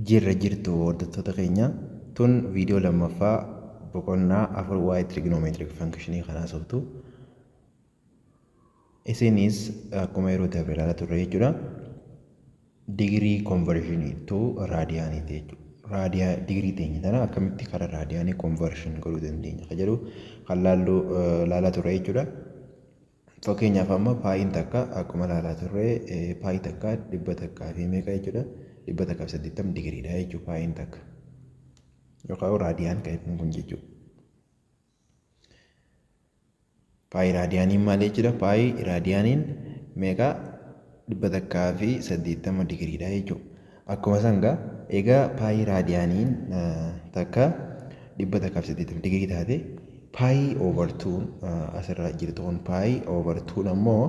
Jirra jirtu hordoftoota keenya. Tun viidiyoo lammaffaa boqonnaa 4 waa'ee trigonometric functionii kan haasoftu. Isinis akkuma yeroo dabre ilaalaa turre jechuudha. Digirii conversion to raadiyaaniiti jechuudha. Raadiyaa digirii teenya tana akkamitti karaa raadiyaanii conversion godhuu dandeenya kan jedhu kan laallu ilaalaa turre jechuudha. Fakkeenyaaf amma paayiin takka akkuma ilaalaa turre paayii takka dhibba takkaa fi meeqa jechuudha? 180 digiriidha jechuudha paayiin takka. Yookaan raadiyaan kan inni kun jechuudha. Paayii raadiyaaniin maal jechuudha? Paayii raadiyaaniin meeqa? 180 digiriidha jechuudha. Akkuma san gaa egaa paayii raadiyaaniin takka 180 digirii taate paayii over 2 asirra jirtu kun paayii over 2 ammoo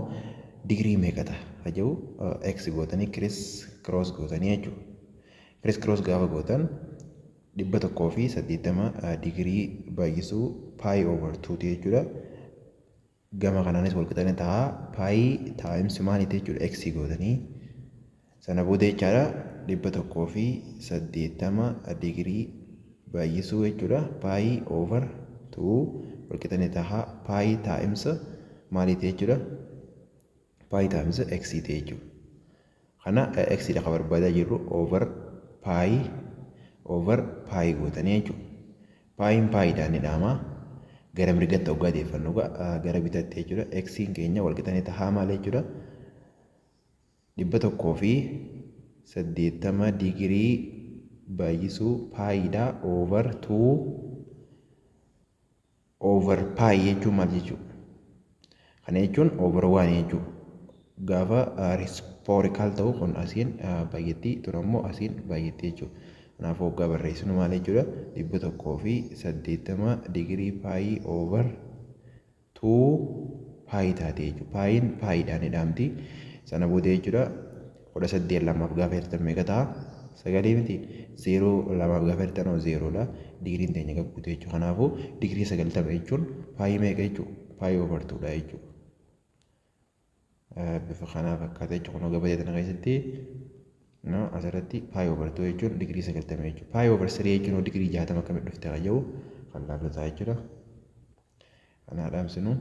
digirii meeqa ta'a ka jedhu x gootanii kiris kiroos gootanii jechuudha. Kiris kiroos gaafa gootan 180 digirii baay'isuu paayii over 2 jechuudha. Gama kanaanis wal qixa ni ta'a. Paayii times maaliiti jechuudha x gootanii sana booda jechaadha 180 digirii baay'isuu jechuudha paayii over 2 wal qixa ni ta'a. Paayii times maaliiti jechuudha paayii times x ta'e jechuudha. Kana x dha kan barbaadaa jirru over pi over pi gootanii jechuudha. Paayiin paayiidhaan ni dhahama. Gara mirgatti hoggaa deeffannu gara bitaatti jechuudha. X'n keenya wal qixa ni tahaa maal jechuudha? 180 digirii baay'isuu paayiidha over 2 Over pi jechuun maal jechuudha? Kana jechuun over 1 jechuudha. Gaafa reciprocal ta'u kun asiin baay'etti tun ammoo asiin baay'etti jechuudha. Kanaafuu hoggaa barreessinu maal jechuudha? 180 digirii pi over 2 pi taate jechuudha. Paayiin paayiidhaan hidhaamti. Sana booda jechuudha 18 lamaaf gaafa hirtan meeqa ta'a? Sagalii miti? Zeeroo lamaaf gaafa hirtan hoo zeeroodha. Digiriin teenya gad buute jechuudha. Kanaafuu digirii 90 jechuun paayii meeqa jechuudha? Paayii over 2 dha jechuudha. Bifa kanaa fakkaata jechuudha. Kunoo gabatee tana keessatti no asirratti paayii over 2 jechuun digirii 90 jechuudha. Paayii over 3 jechuun hoo digirii 60 akkamitti dhufte kan jedhu kan laallu ta'a jechuudha. Kanaa dhaamsinu.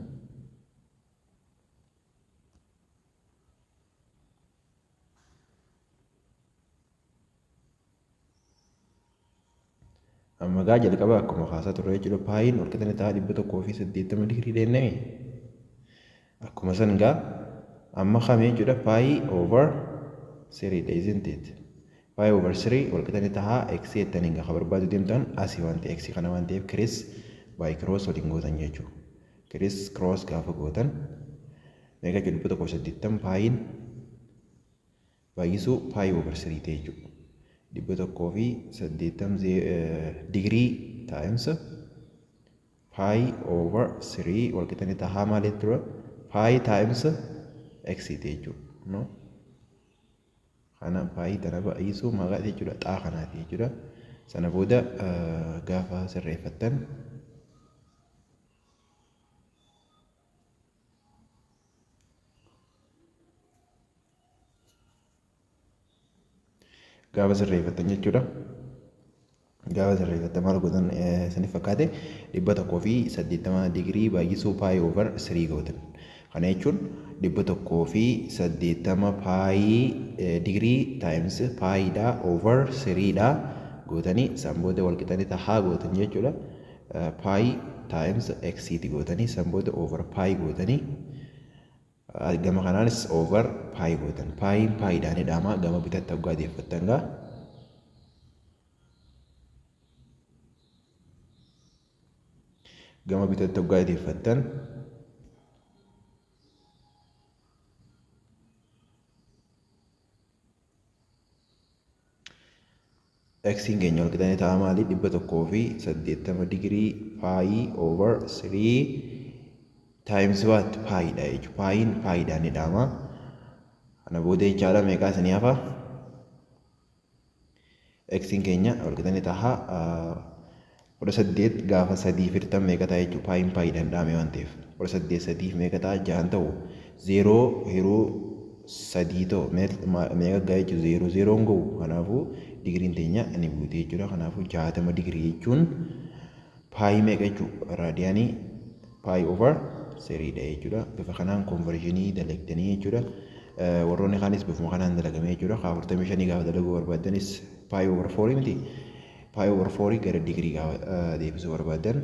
Amma gaa jalqaba akkuma kaasaa turre jechuudha paayiin walqixa ni ta'a 180 digirii deemnee akkuma san gaa amma kami jechuudha paayii over 3 dha isn't it? Paayii over 3 walqixa ni ta'a x jettanii gaa ka barbaadu deemtan asii waan ta'e x kana waan ta'eef kiris by cross waliin gootan jechuudha. Kiris cross gaafa gootan meeqa jechuudha 180 paayiin baay'isuu paayii over 3 ta'e jechuudha. 180 digirii times paayii over 3 walqixa ni tahaa maaliif ture paayii times x ta'e jechuudha. No? Kana paayii tana baay'isuu maqaa jechuudha xaa kanaati jechuudha. Sana booda gaafa sirreeffattan Gaafa sirreeffattan jechuudha. Gaafa sirreeffattan maal gootan isiniif fakkaate 180 digirii baay'isuu paayii over 3 gootan. Kana jechuun 180 paayii digirii times paayiidha over 3 dha gootanii san booda wal qixanii tahaa gootan jechuudha. Paayii times x ti gootanii san booda over paayii gootanii Gama kanaanis over pi gootan. Paayiin paayiidhaan hidhaama gama bitatti hoggaa deeffattan gaa. Gama bitatti hoggaa deeffattan X'n keenya wal qixa ni ta'a maali? 180 digirii paayii over 3 times what? Paayiidha jechuudha. Paayiin paayiidhaan ni dhaama. Kana booda jechaadha meeqaa isinii hafa? X'n keenya wal qixa ni ta'a 18 gaafa 3 firtan meeqa ta'a jechuudha. Paayiin paayiidhaan dhaame waan ta'eef. 18 sadiif meeqa ta'a? Ja'an ta'u. 0 hiruu sadii ta'u meeqa ga'a jechuudha? Zeeroo zeeroon ga'u. Kanaafuu digiriin teenya ni buute jechuudha. Kanaafuu 60 digirii jechuun pi meeqa jechuudha? Raadiyaanii pi over 3dha jechuudha. Bifa kanaan conversionii dalagdanii jechuudha. Warroonni kaanis bifuma kanaan dalagamee jechuudha. 45 gaafa dalaguu barbaaddanis pi over 4 miti. Pi over 4 gara digirii gaafa deebisuu barbaaddan,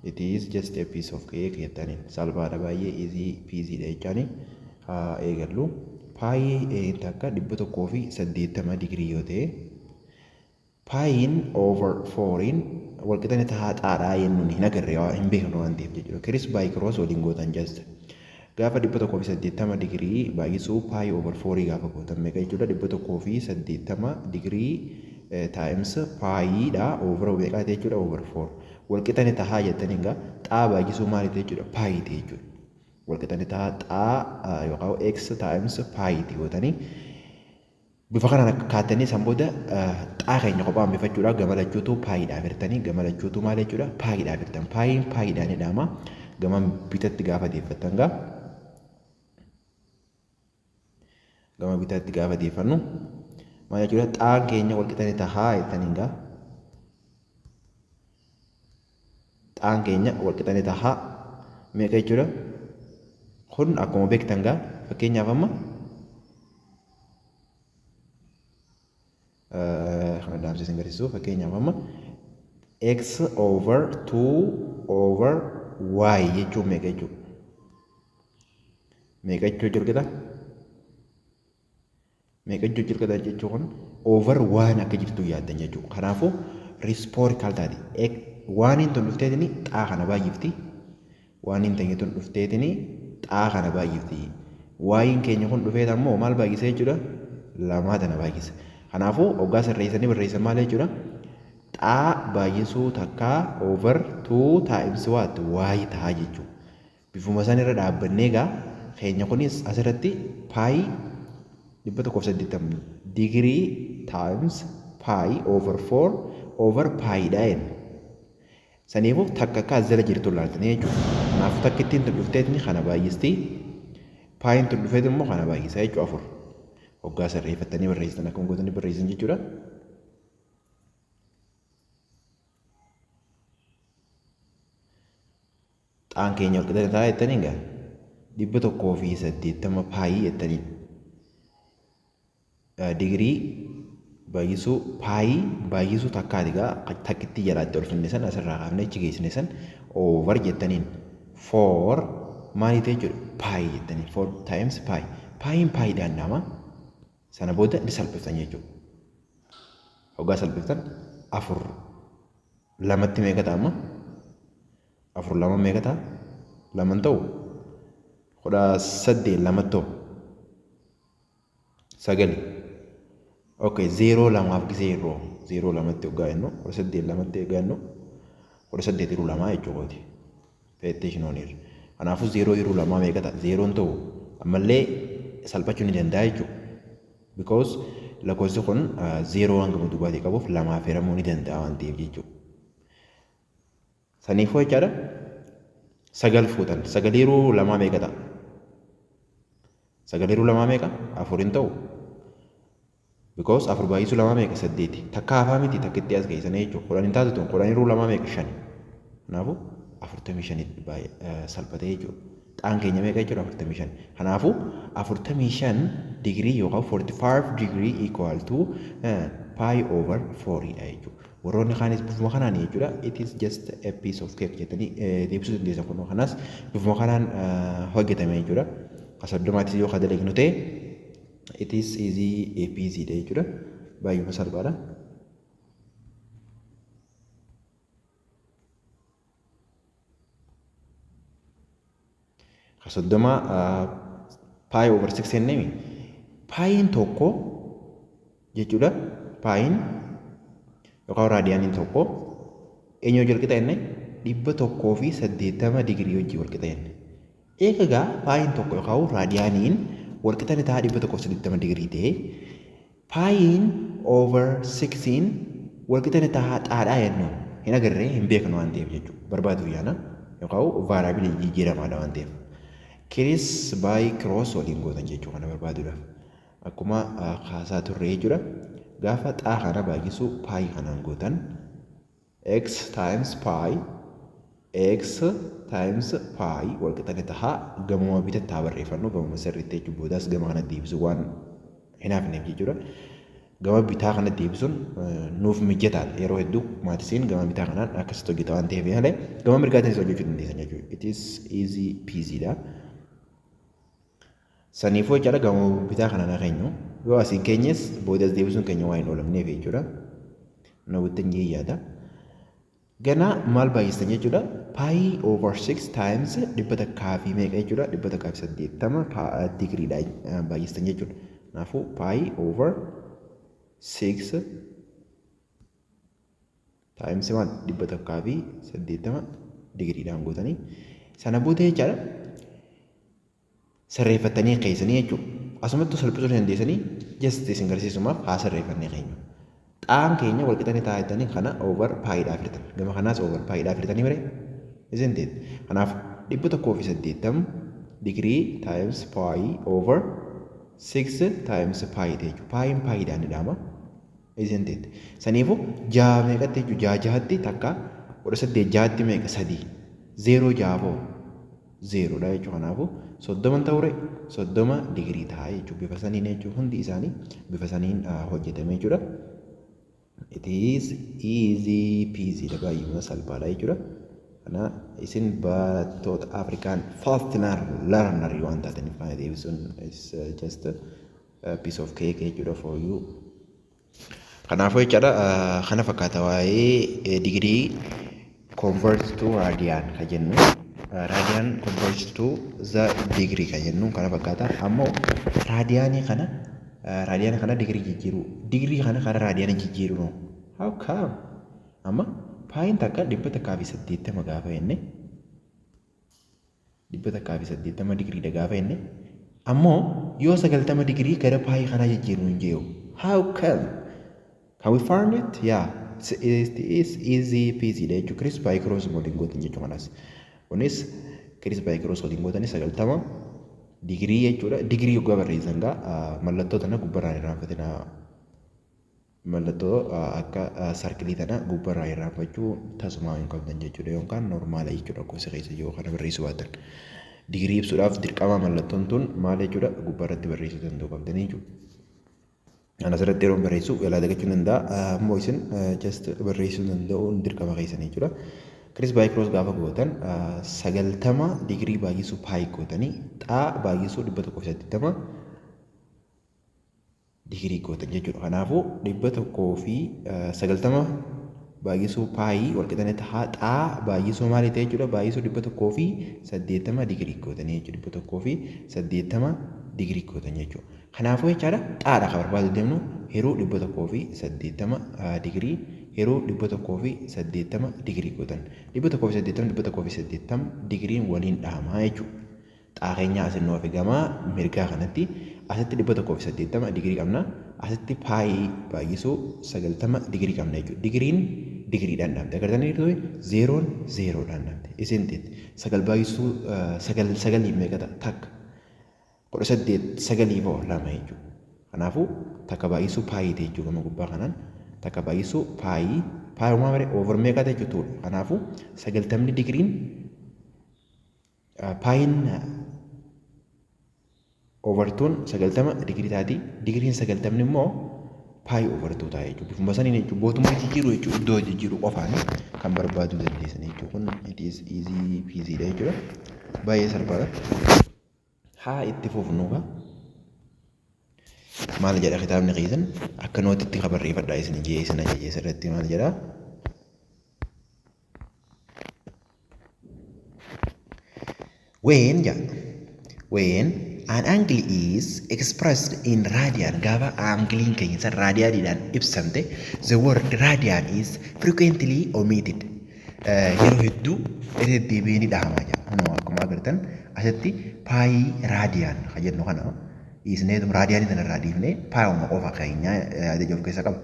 it is just a piece of cake jettaniin, salphaadha, baay'ee easy peasy dha jechaani. Haa eegallu. Pi takka 180 digirii yoo ta'e, piin over fouriin walqixani tahaa xaadhaa jennuun hin agarre, hin beeknu waan ta'eef jechuudha. Criss by cross waliin gootan. Just gaafa 180 digirii baay'isuu pi over fourii gaafa gootan meeqa jechuudha? 180 digirii times piidha over meeqaati jechuudha? Over four. Walqixani tahaa jettanii egaa xaa baay'isuu maaliiti jechuudha? Piiti jechuudha. Walqixani tahaa xaa yookaan x times piiti gootanii bifa kanaan akka kaatanii, san booda xaa keenya kophaa hambifachuudha. Gama lachuutu piidhaaf hirtanii, gama lachuutu maal jechuudha? Piidhaaf hirtan. Piin piidhaan hidhama. Gama bitatti gaafa deeffattan, gaa gama bitaatti gaafa deeffannu maal jechuudha? Xaan keenya walqixani tahaa jettanii, gaa xaan keenya walqixani tahaa meeqa jechuudha? Kun akkuma beektan gaa, fakkeenyaaf amma kana dhaamsee isin agarsiisu, fakkeenyaaf amma x over 2 over y jechuun meeqa jechuudha? Meeqa jechuu jalqaba? Meeqa jechuu jalqaba jechuun kun over waan akka jirtu yaaddan jechuudha. Kanaafuu reciprocal taati. Waan hin tun dhufteetini xaa kana baay'ifti. Waan hin tanye tun dhufteetini xaa kana baay'ifti. Yiin keenya kun dhufeet ammoo maal baay'isa jechuudha? Lamaa tana baay'isa. Kanaafuu hoggaa sirreessanii barreessan maal jechuudha? Xaa baay'isuu takkaa over 2 times what? Y ta'a jechuudha. Bifuma san irra dhaabbannee egaa keenya kunis asirratti pi 180 digirii times pi over 4 over piidha jenna. Saniifuu takka akka as jala jirtu ilaaltanii jechuudha. Kanaafuu takkittiin tun dhufteetni kana baay'isti. Piin tun dhufeet immoo kana baay'isa jechuudha, afur. Hoggaa sirreeffattanii barreessitan akkuma gootanii barreessan jechuudha. Xaan keenya wal qixa ta'a jettanii egaa 180 pi jettanii digirii baay'isuu pi baay'isuu takkaati egaa takkittii jalaatti ol finne san asirraa kaafnee achi geessine san over jettaniin four maaliiti jechuudha? Pi jettaniin, four times pi. Piin piidhaan nama sana booda ni salphiftan jechuudha. Hoggaa salphiftan afur lamatti meeqa ta'a amma? Afur lama meeqa ta'a? Laman ta'u, 18 lamatti ta'u sagali. Okay, zeeroo lamaaf gisee yeroo zeeroo lamatti hoggaa jennu, 18 lamatti hoggaa jennu, 18 yeroo lamaa jechuudha. Feetteeshinooniir. Kanaafuu zeeroo yeroo lamaa meeqa ta'a? Zeeroon ta'u ammallee salphachuu ni danda'a jechuudha. Because lakkoofsi kun zeeroo waan gama duubaatii qabuuf lamaaf hiramuu ni danda'a waan ta'eef jechuudha. Saniifuu jechaadha, sagal fuutan. Sagal yeroo lamaa meeqa ta'a? Sagal yeroo lamaa meeqa? Afur hin ta'u. Because afur baay'isuu lamaa meeqa? Saddeeti. Takka hafaa miti, takkitti as geessanii jechuudha. 10 hin taatu tun. 10 yeroo lamaa meeqa? Shani. Kanaafuu 45tti baay'ee salphatee jechuudha. Xaan keenya meeqa jechuudha? 45. Kanaafuu 45 digirii yookaan 45 digirii equal to pi over 4 dha jechuudha. Warroonni kaanis bifuma kanaan jechuudha. It is just a piece of cake jettanii deebisuu dandeessan. Kun kanaas bifuma kanaan hojjetame jechuudha. Ka 30ttis yoo ka dalagnu ta'e, it is easy peasy dha jechuudha. Baay'uma salphaadha. Ka 30 pi over 6 jenneemi. Piin tokko jechuudha. Piin yookaan raadiyaaniin tokko eenyu wajjin walqixa jenne? 180 digirii wajjin walqixa jenne. Egaa piin tokko yookaan raadiyaaniin walqixa ni ta'a 180 digirii ta'e, piin over 16 walqixa ni ta'a xaadhaa jennu hin agarree, hin beeknu waan ta'eef jechuudha. Barbaadu yaana yookaan variableii jijjiiramaadha waan ta'eef. Criss by cross waliin gootan jechuu kana barbaaduudhaaf. Akkuma kaasaa turre jechuudha. Gaafa xaa kana baay'isuu pi kanaan gootan, x times pi, x times pi wal qixxane tahaa. Gamuma bitatti haa barreeffannu, gamuma sirriitti jechuun boodaas gama kana deebisuu waan hin hafneef jechuudha. Gama bitaa kana deebisuun nuuf mijataadha. Yeroo hedduu mathsiin gama bitaa kanaan akkasitti hojjeta waan ta'eef malee gama mirgaatiinis hojjechuu dandeessan jechuudha. It is easy peasy dha. Saniifuu jechaadha, gama bitaa kanaan haa keenyu. Yoo asiin keenyes boodas deebisuun keenya waan hin oolamneef jechuudha. Na wittin jee yaada. Ganaa maal baay'istan jechuudha? Pi over 6 times dhibba takkaa fi meeqa jechuudha? 180 digiriidha baay'istan jechuudha. Kanaafuu pi over 6 times maal? 180 digiriidhaan gootanii sana booda jechaadha, sirreeffattanii keessanii jechuudha. Asumattuu salphisuu dandeessanii, just isin garsiisumaaf haa sirreeffannee keenya. Xaan keenya wal qixanii taa'atanii kana over piidhaaf hirtan. Gama kanaas over piidhaaf hirtanii bare, isn't it? Kanaaf 180 digirii times pi over 6 times pi jechuudha. Piin piidhaan ni dhaama. Isn't it? Saniifuu jaha meeqatti jechuudha? Jaha jahatti takka, 18 jahatti meeqa? Sadii. Zeeroo jaafoo zeeroodha jechuudha. Kanaafuu 30 ta'ure, 30 digirii ta'a jechuudha. Bifa saniin jechuudha. Hundi isaanii bifa saniin hojjetame jechuudha. It is easy peasy dha, baay'ee salphaadha jechuudha. Kana isin barattoota Afrikaan fast learner waan taataniif kana deebisuun is just a piece of cake jechuudha for you. Kanaafuu jechaadha, kana fakkaata waa'ee digirii convert to radian ka jennu, radian convert to the degree ka jennu kana fakkaata. Ammoo raadiyaanii kana digirii jijjiiruu, digirii kana kara raadiyaanii jijjiiruu no, how come? Amma piin takka 180 gaafa jenne, 180 digiriidha gaafa jenne, ammoo yoo 90 digirii gara pi kanaa jijjiiruu hin jiru, how come? Can we find it? Yeah, it is easy peasy dha jechuudha. Criss by cross waliin gootan jechuudha kanas. Kunis criss by cross waliin gootanii 90 digirii jechuudha. Digirii yoggaa barreessan gaa mallattoo tana gubbarraan irraanfatina. Mallattoo akka circleii tana gubbarraa irraanfachuu tasumaa hin qabdan jechuudha. Yookaan normaala jechuudha gosa keessa yoo kana barreessuu baatan. Digirii ibsuudhaaf dirqama mallattoon tun maal jechuudha, gubbarratti barreessuu danda'u qabdanii jechuudha. Ana asirratti yeroo barreessu yaalaa dagachuu danda'a. Ammoo isin just barreessuu danda'uun dirqama keessanii jechuudha. Criss by cross gaafa gootan, 90 digirii baay'isuu pi gootanii, xaa baay'isuu 180 digirii gootan jechuudha. Kanaafuu 190 baay'isuu pi wal qixanii tahaa xaa baay'isuu maali ta'e jechuudha? Baay'isuu 180 digirii gootanii jechuudha. 180 digirii gootan jechuudha. Kanaafuu jechaadha, xaadha kan barbaadu deemnu, yeroo 180 digirii, yeroo 180 digirii gootan. 180, 180 digiriin waliin dhahamaa jechuudha. Xaa keenyaa asin nuuf gamaa mirgaa kanatti asitti 180 digirii qabna. Asitti pi baay'isuu 90 digirii qabna jechuudha. Digiriin digiriidhaan dhahamte. Agartanii jirtu, zeeroon zeeroodhaan dhahamte. Isin sagal baay'isuu sagal sagalii meeqa ta'a? Takka. 18 sagalii hoo lama jechuudha. Kanaafuu takka baay'isuu pi ta'e jechuudha gama gubbaa kanaan. Takka baay'isuu pi, pi uumaa bare over meeqa ta'e jechuudha. Kanaafuu 90 digiriin piin over twon 90 digirii taati. Digiriin 90ni immoo pi over two ta'a jechuudha. Bifuma saniin jechuudha. Bootummaa jijjiiruu jechuudha. Iddoo jijjiiruu qofaan kan barbaaduu dandeessan jechuudha. Kun it is easy peasy dha jechuudha. Baay'ee salphaadha. Haa itti fufnu gaa. Maal jedha kitaabni keessan? Akka noteitti ka barreeffadhaa isin jee isin ajajee sirriitti maal jedha? When jedha, when an angle is expressed in radian, gaafa angleiin keenya san raadiyaaniidhaan ibsamte, the word radian is frequently omitted. Yeroo hedduu irra deddeebi'ee ni dhahamaa jira. Kunoo akkuma agartan asitti pi radian kan jennu kana dhiisneetu, raadiyaanii sanarraa dhiifnee piuma qofa keenya yaada of keessa qaba.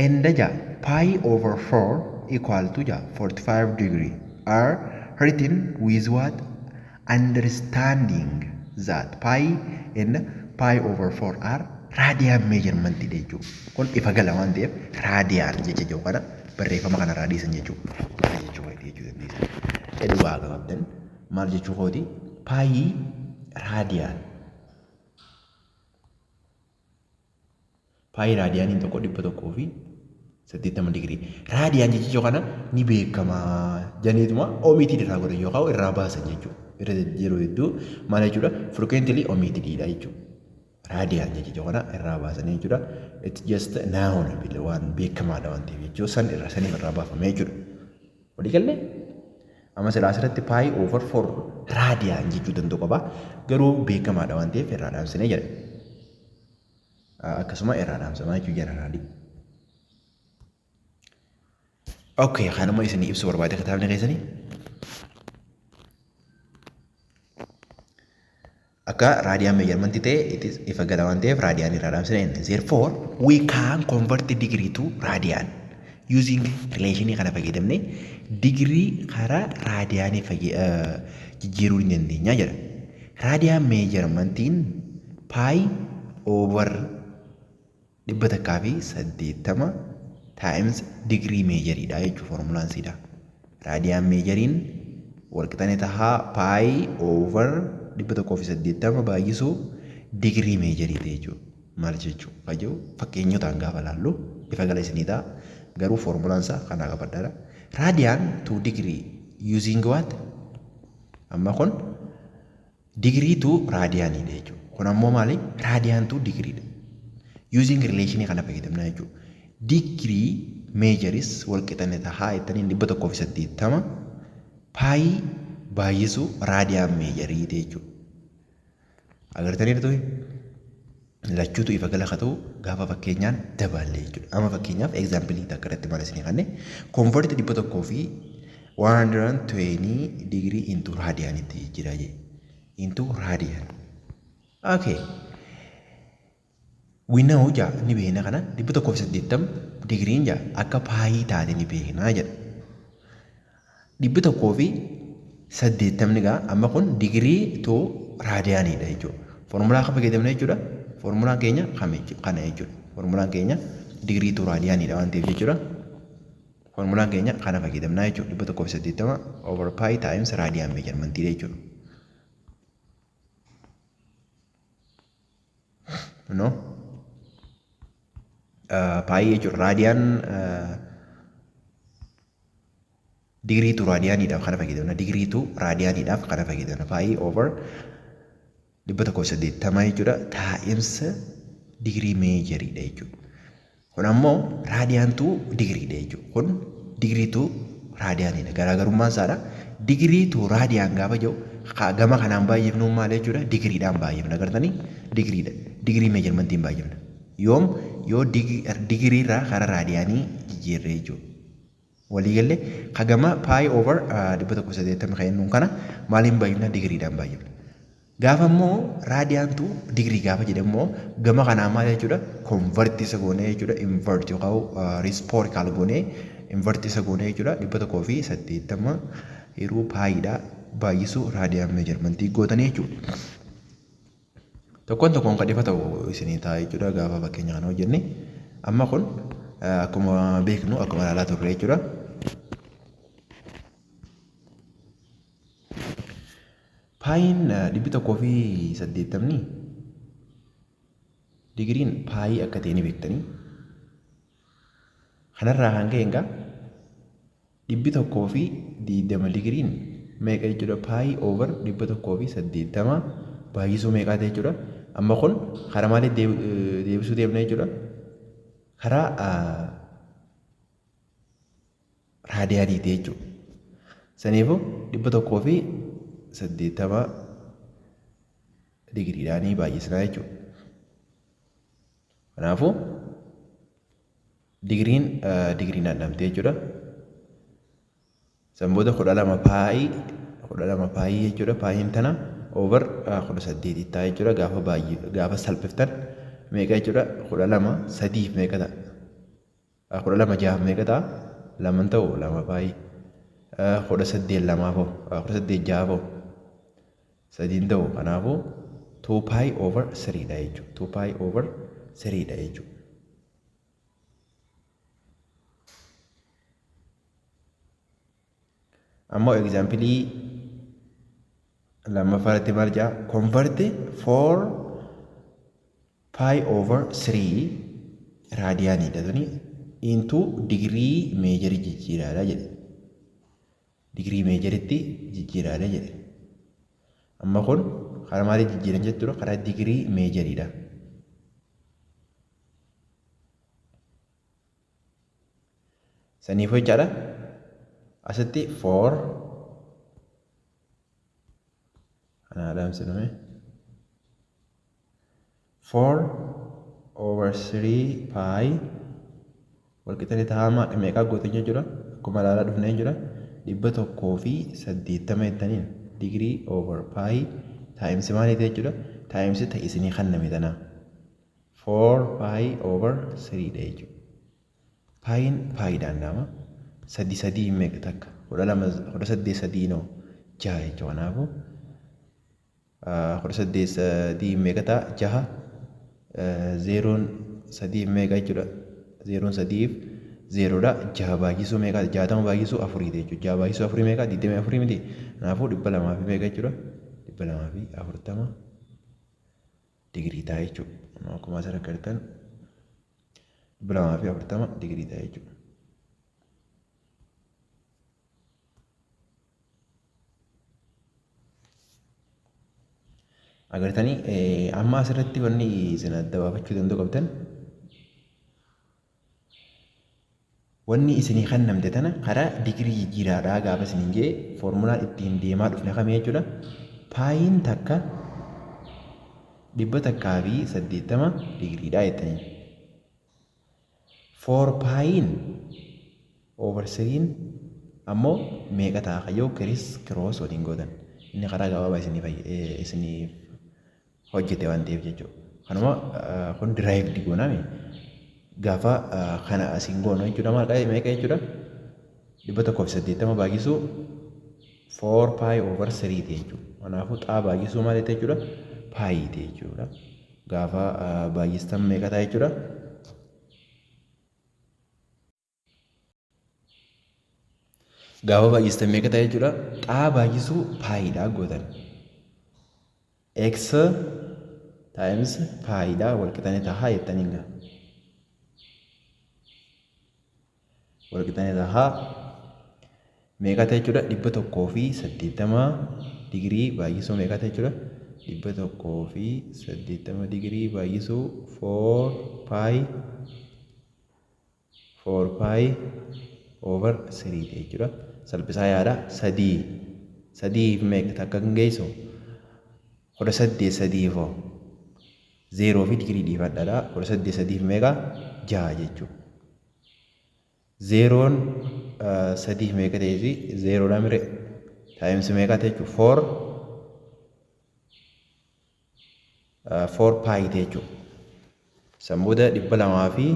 And ja pi over 4 equal to ja 45 degree are written with what? Understanding that pi and pi over 4 are radian measurement jechuudha. Kun ifa gala waan ta'eef radian jecha jiru kana barreeffama kanarraa dhiisan jechuudha. Kana jechuu kooti jechuu dandeessan. Eduu haa qabdan maal jechuu kooti pi radian. Pi radianiin tokko 180 digirii. Radian jechicha kana ni beekama janiituma omitted irraa godhan yookaan irraa baasan jechuudha. Irra yeroo hedduu maal jechuudha? Frequently omitted dha jechuudha. Radian jechicha kana irraa baasanii jechuudha. It's just known waan beekamaadha waan ta'eef jechuudha. San irra saniif irraa baafame jechuudha. Walii gallee? Amma silaa asirratti pi over 4 radian jechuu danda'u qaba. Garuu beekamaadha waan ta'eef irraa dhaamsinee jedha. Akkasuma irraa dhaamsamaa jechuudha generally. Okay, kanuma isinii ibsuu barbaade kitaabni keessanii. Akka radian measurement ta'e it is ifa gala waan ta'eef radian irraa dhaamsine inni. Therefore, we can convert degree to radian using relationii kana fayyadamne digirii karaa radianii jijjiiruu ni dandeenya jedha. Radian measurementiin pi over 180 times degree measureiidha jechuudha formulaan siidha. Radian measureiin walqixanii tahaa pi over 180 baay'isuu degree measureiiti jechuudha. Maal jechuudha? Kajiru fakkeenyotaan gaafa laallu ifa gala isinii ta'a. Garuu formulaan isaa kanaa qabadhaadha. Radian to degree using what? Amma kun degree to radianiidha jechuudha. Kun ammoo maali? Radian to degreedha. Using relationii kana fayyadamna jechuudha. Degree measures walqixanii tahaa jettanii 180 pi baay'isuu radian measureiiti jechuudha. Agartaniirtu lachuutu ifa gala ta'u gaafa fakkeenyaan daballe jechuudha. Amma fakkeenyaaf example takka irratti maal isinii kanne convert 100 fi 120 degree into radianitti jijjiiraa jee. Into radian. Okay. We know jaa ni beekna kana 180 digiriin jaa akka pi taate ni beeknaa jedha. 180 gaa amma kun degree to radianiidha jechuudha. Foormulaa kan fayyadamna jechuudha. Foormulaan keenya kana jechuudha. Foormulaan keenya degree to radianiidha waan ta'eef jechuudha. Foormulaan keenya kana fayyadamnaa jechuudha. 180 over pi times radian measurementii jechuudha. No? Pi jechuudha. Radian degree to radianiidhaaf kana fayyadamna. Degree to radianiidhaaf kana fayyadamna. Pi over 180 jechuudha. Times degree measureiidha jechuudha. Kun ammoo radian to degreedha jechuudha. Kun degree to radianiidha. Garaagarummaan isaadha. Degree to radian gaafa jedhu gama kanaan baay'ifnu maal jechuudha? Digiriidhaan baay'ifna. Agartanii? Digiriidha. Degree measurementiin baay'ifna. Yoom yoo digiriirraa karaa radianii jijjiirre jechuudha. Waliigallee hagama pi over 180 kan jennuun kana maaliin baay'ifna? Digiriidhaan baay'ifna. Gaafa immoo radian to degree gaafa jedhamu immoo gama kanaa maal jechuudha? Convert isa goonee jechuudha. Invert yookaan reciprocal goonee invert isa goonee jechuudha. 180 yeroo piidhaa baay'isuu radian measurementii gootanii jechuudha. Tokkoon tokkoon kan ifa ta'u isinii ta'a jechuudha gaafa fakkeenya kana hojjenne. Amma kun akkuma beeknu akkuma ilaalaa turre jechuudha. Piin 180 digiriin pi akka ta'e ni beektanii. Kanarraa kan ka'e egaa 120 digiriin meeqa jechuudha? Pi over 180 baay'isuu meeqaa ta'e jechuudha. Amma kun karaa maaliif deebisuu deemna jechuudha? Karaa radianiiti jechuudha. Saniifuu 180 digiriidhaanii baay'isnaa jechuudha. Kanaafuu digiriin digiriin dhandhamte jechuudha. San booda 12 pi 12 pi jechuudha. Piin tana over 18 ta'a jechuudha. Gaafa baay'ee gaafa salphiftan meeqa jechuudha? 12 sadiif meeqa ta'a? 12 jahaaf meeqa ta'a? Lama ta'u 2 pi. 18 lamaaf hoo 18 jahaaf hoo Sadiin ta'u kanaafuu 2 pi over 3 dha jechuudha. 2 pi over 3 dha jechuudha. Ammoo example lammaffaa irratti maal jedha? Convert 4 pi over 3 raadiyaaniidha tuni into digirii meejarii jijjiiraadha jedhe. Digirii meejaritti jijjiiraadha jedhe. Amma kun karaa maalii jijjiiran jechuudha? Karaa digirii meejariidha. Saniif jechaadha. Asitti 4 kana adamsinume 4 over 3 pi walqixxee taa'ama meeqaa gootan jechuudha. Akkuma ilaalaa dhufne jechuudha. 180 jettaniin digirii over pi times maaliiti jechuudha. Times ta'e isinii kenname tanaa 4 pi over 3 dha jechuudha. Paayiin paayiidhaan dhaama. Sadi sadii meeqa takka 12 18 sadii noo jaha jechuudha. Kanaafuu 18 sadii meeqa ta'a? Jaha. Zeeroon sadii meeqa jechuudha? Zeeroon sadiif zeeroodha. Jaha baay'isuu meeqa? 60 baay'isuu afuriiti jechuudha. Jaha baay'isuu afurii meeqa? 24 miti. Kanaafuu 200 fi meeqa jechuudha? 240 digirii ta'a jechuudha. Akkuma asirra agartan 240 digirii ta'a jechuudha. Agartanii amma asirratti wanni isin adda baafachuu danda'u qabdan wanni isinii kennamte tana karaa digirii jijjiiraadhaa gaafa isiniin jee foormulaan ittiin deemaa dhufne kamii jechuudha. Paayiin takka 180 digiriidha jettanii. Four paayiin over 3 ammoo meeqa ta'a kayyoo criss cross waliin gootan. Inni karaa gabaabaa isiniif hojjete waan ta'eef jechuudha. Kanuma kun derived gooname gaafa kana asiin goonu jechuudha maal meeqa jechuudha 180 baay'isuu 4 pi over 3 ti jechuudha. Kanaafuu xaa baay'isuu maal jechuudha paayi ti jechuudha. Gaafa baay'istan meeqa ta'a jechuudha. Gaafa baay'istan meeqa ta'a jechuudha. Xaa baay'isuu paayiidha gootan. X times paayiidha wal qixanii ta'a jettaniin gaa. Wal qixanii ta'a. Meeqa ta'a jechuudha? 180 digirii baay'isuu meeqa ta'a jechuudha? 180 digirii baay'isuu 4 pi 4 pi over 3 ta'e jechuudha. Salphisaa yaada. Sadii sadiif meeqa takka kan geessu 18 sadiif hoo zeeroo fi digirii dhiifadhaadha. 18 sadiif meeqa? Jaha jechuudha. Zeeroon sadiif meeqa ta'ee fi zeeroodha mire times meeqa ta'e jechuudha? 4 pi ta'e jechuudha. San booda 200 fi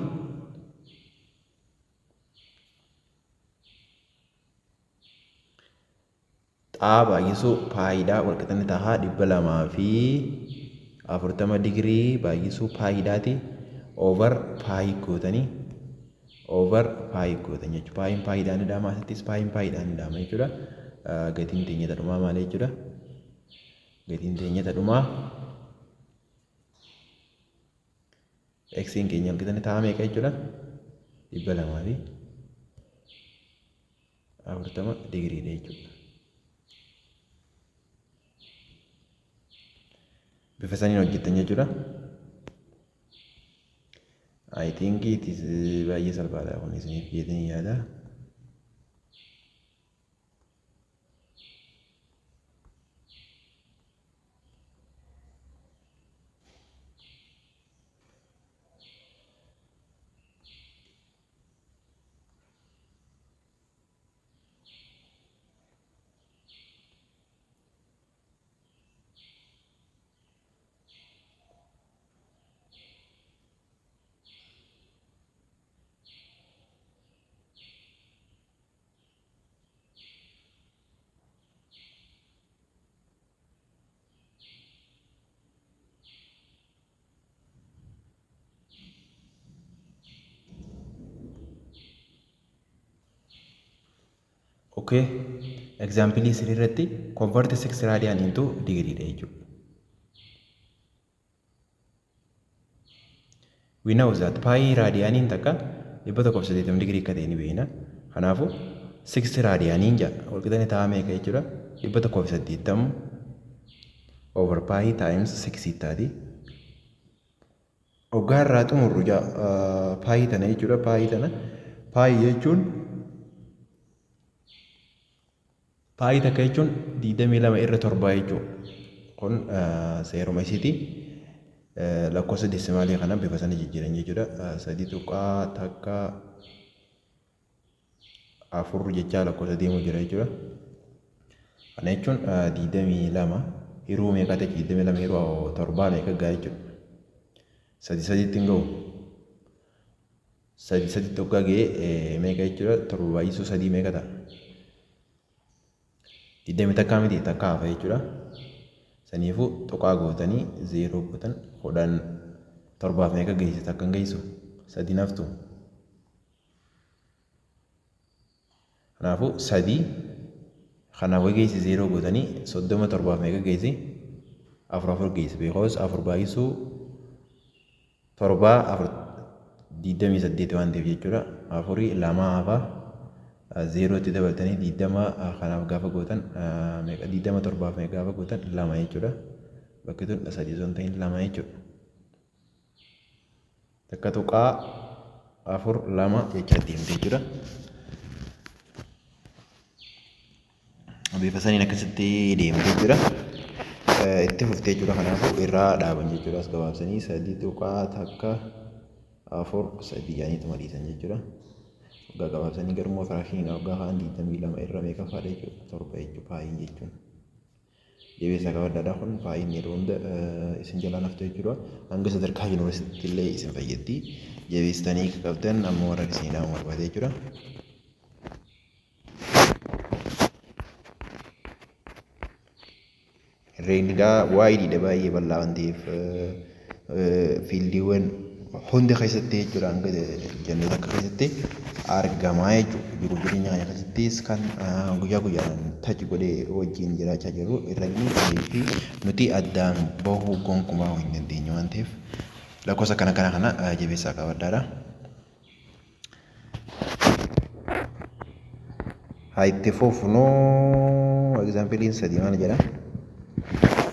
xaa baay'isuu paayiidhaa walqixanni tahaa 240 digirii baay'isuu paayiidhaati over paayii gootanii over paayii gootan jechuudha. Paayiin paayiidhaan ni dhaama asittis paayiin paayiidhaan ni dhaama jechuudha. Gatiin teenya tadhumaa maali jechuudha? Gatiin teenya tadhumaa X'n keenya walqixanni ta'a meeqa jechuudha? 240 digiriidha jechuudha. Bifa saniin hojjettan jechuudha. I think it is baay'ee salphaadha kun isiniif jedheen yaada. Okay. Example sirriitti convert 6 radian into degree dha jechuudha. We know that pi radianiin takka 180 digirii akka ta'e ni beekna. Kanaafuu 6 radianiin ja'a walqixani ta'a meeqa jechuudha? 180 over pi times 6 taati. Hoggaa irraa xumurru ja'a pi tana jechuudha. Pi tana pi jechuun pi takka jechuun 22 irra 7 jechuudha. Kun seeruma isiiti. Lakkoofsa deesimaalii kana bifa sana jijjiiran jechuudha. 3.14 jechaa lakkoofsa deemuu jira jechuudha. Kana jechuun 22 hiruu meeqa ta'e? 22 hiruu 7 meeqa gahaa jechuudha. Sadi sadiitti hin gahu. Sadi saditti hoggaa ga'ee meeqa jechuudha? 7 baay'isuu 3 meeqa ta'a? 21 miti, takka hafa jechuudha. Saniifuu tuqaa gootanii 0 gootan, 10 torbaaf meeqa geesse? Takka hin geessu, sadi naftu. Kanaafuu sadii kanaaf wayi geessi 0 gootanii 30 torbaaf meeqa geessi? Afur afur geessi, because afur baay'isuu torbaa afur 28 waan ta'eef jechuudha. Afurii lama hafa, zeerootti dabaltanii 20 kanaaf gaafa gootan meeqa? 20 torbaaf meeqa gaafa gootan? Lama jechuudha. Bakki tun sadii osoo hin ta'in lama jechuudha. 1.42 jecha deemte jechuudha. Bifa saniin akkasitti deemte jechuudha. Itti fuftee jechuudha. Kanaafuu irraa dhaaban jechuudha. As gabaabsanii 3.143 jedhaniituma dhiisan jechuudha. Waggaa gabaabsanii garuu firaakshiniin waggaa kaan 22 irra meeqa fa'aadha jechuudha? Torba jechuudha paayiin jechuun. Jabeessaa qabadhaadha, kun paayiin yeroo hunda isin jalaa naftu jechuudha. Hanga sadarkaa yuunivarsiitiitti illee isin fayyaddi. Jabeessitanii qabdan amma warra isin dhaamu barbaade jechuudha. Herreegni egaa waayididha, baay'ee bal'aa waan ta'eef fiildiiwwan hunda keessatti jechuudha, hanga jennee takka keessatti argamaa jechuudha. Jiruuf jireenya keenya keessattis kan guyyaa guyyaan touch godhee wajjin jiraachaa jirru herregni fi nuti addaan bahuu gonkumaa hin dandeenyu waan ta'eef lakkoofsa kana kana kana jabeessaa qabadhaadha. Haa itti fufnu, exampleiin sadii maal jedha?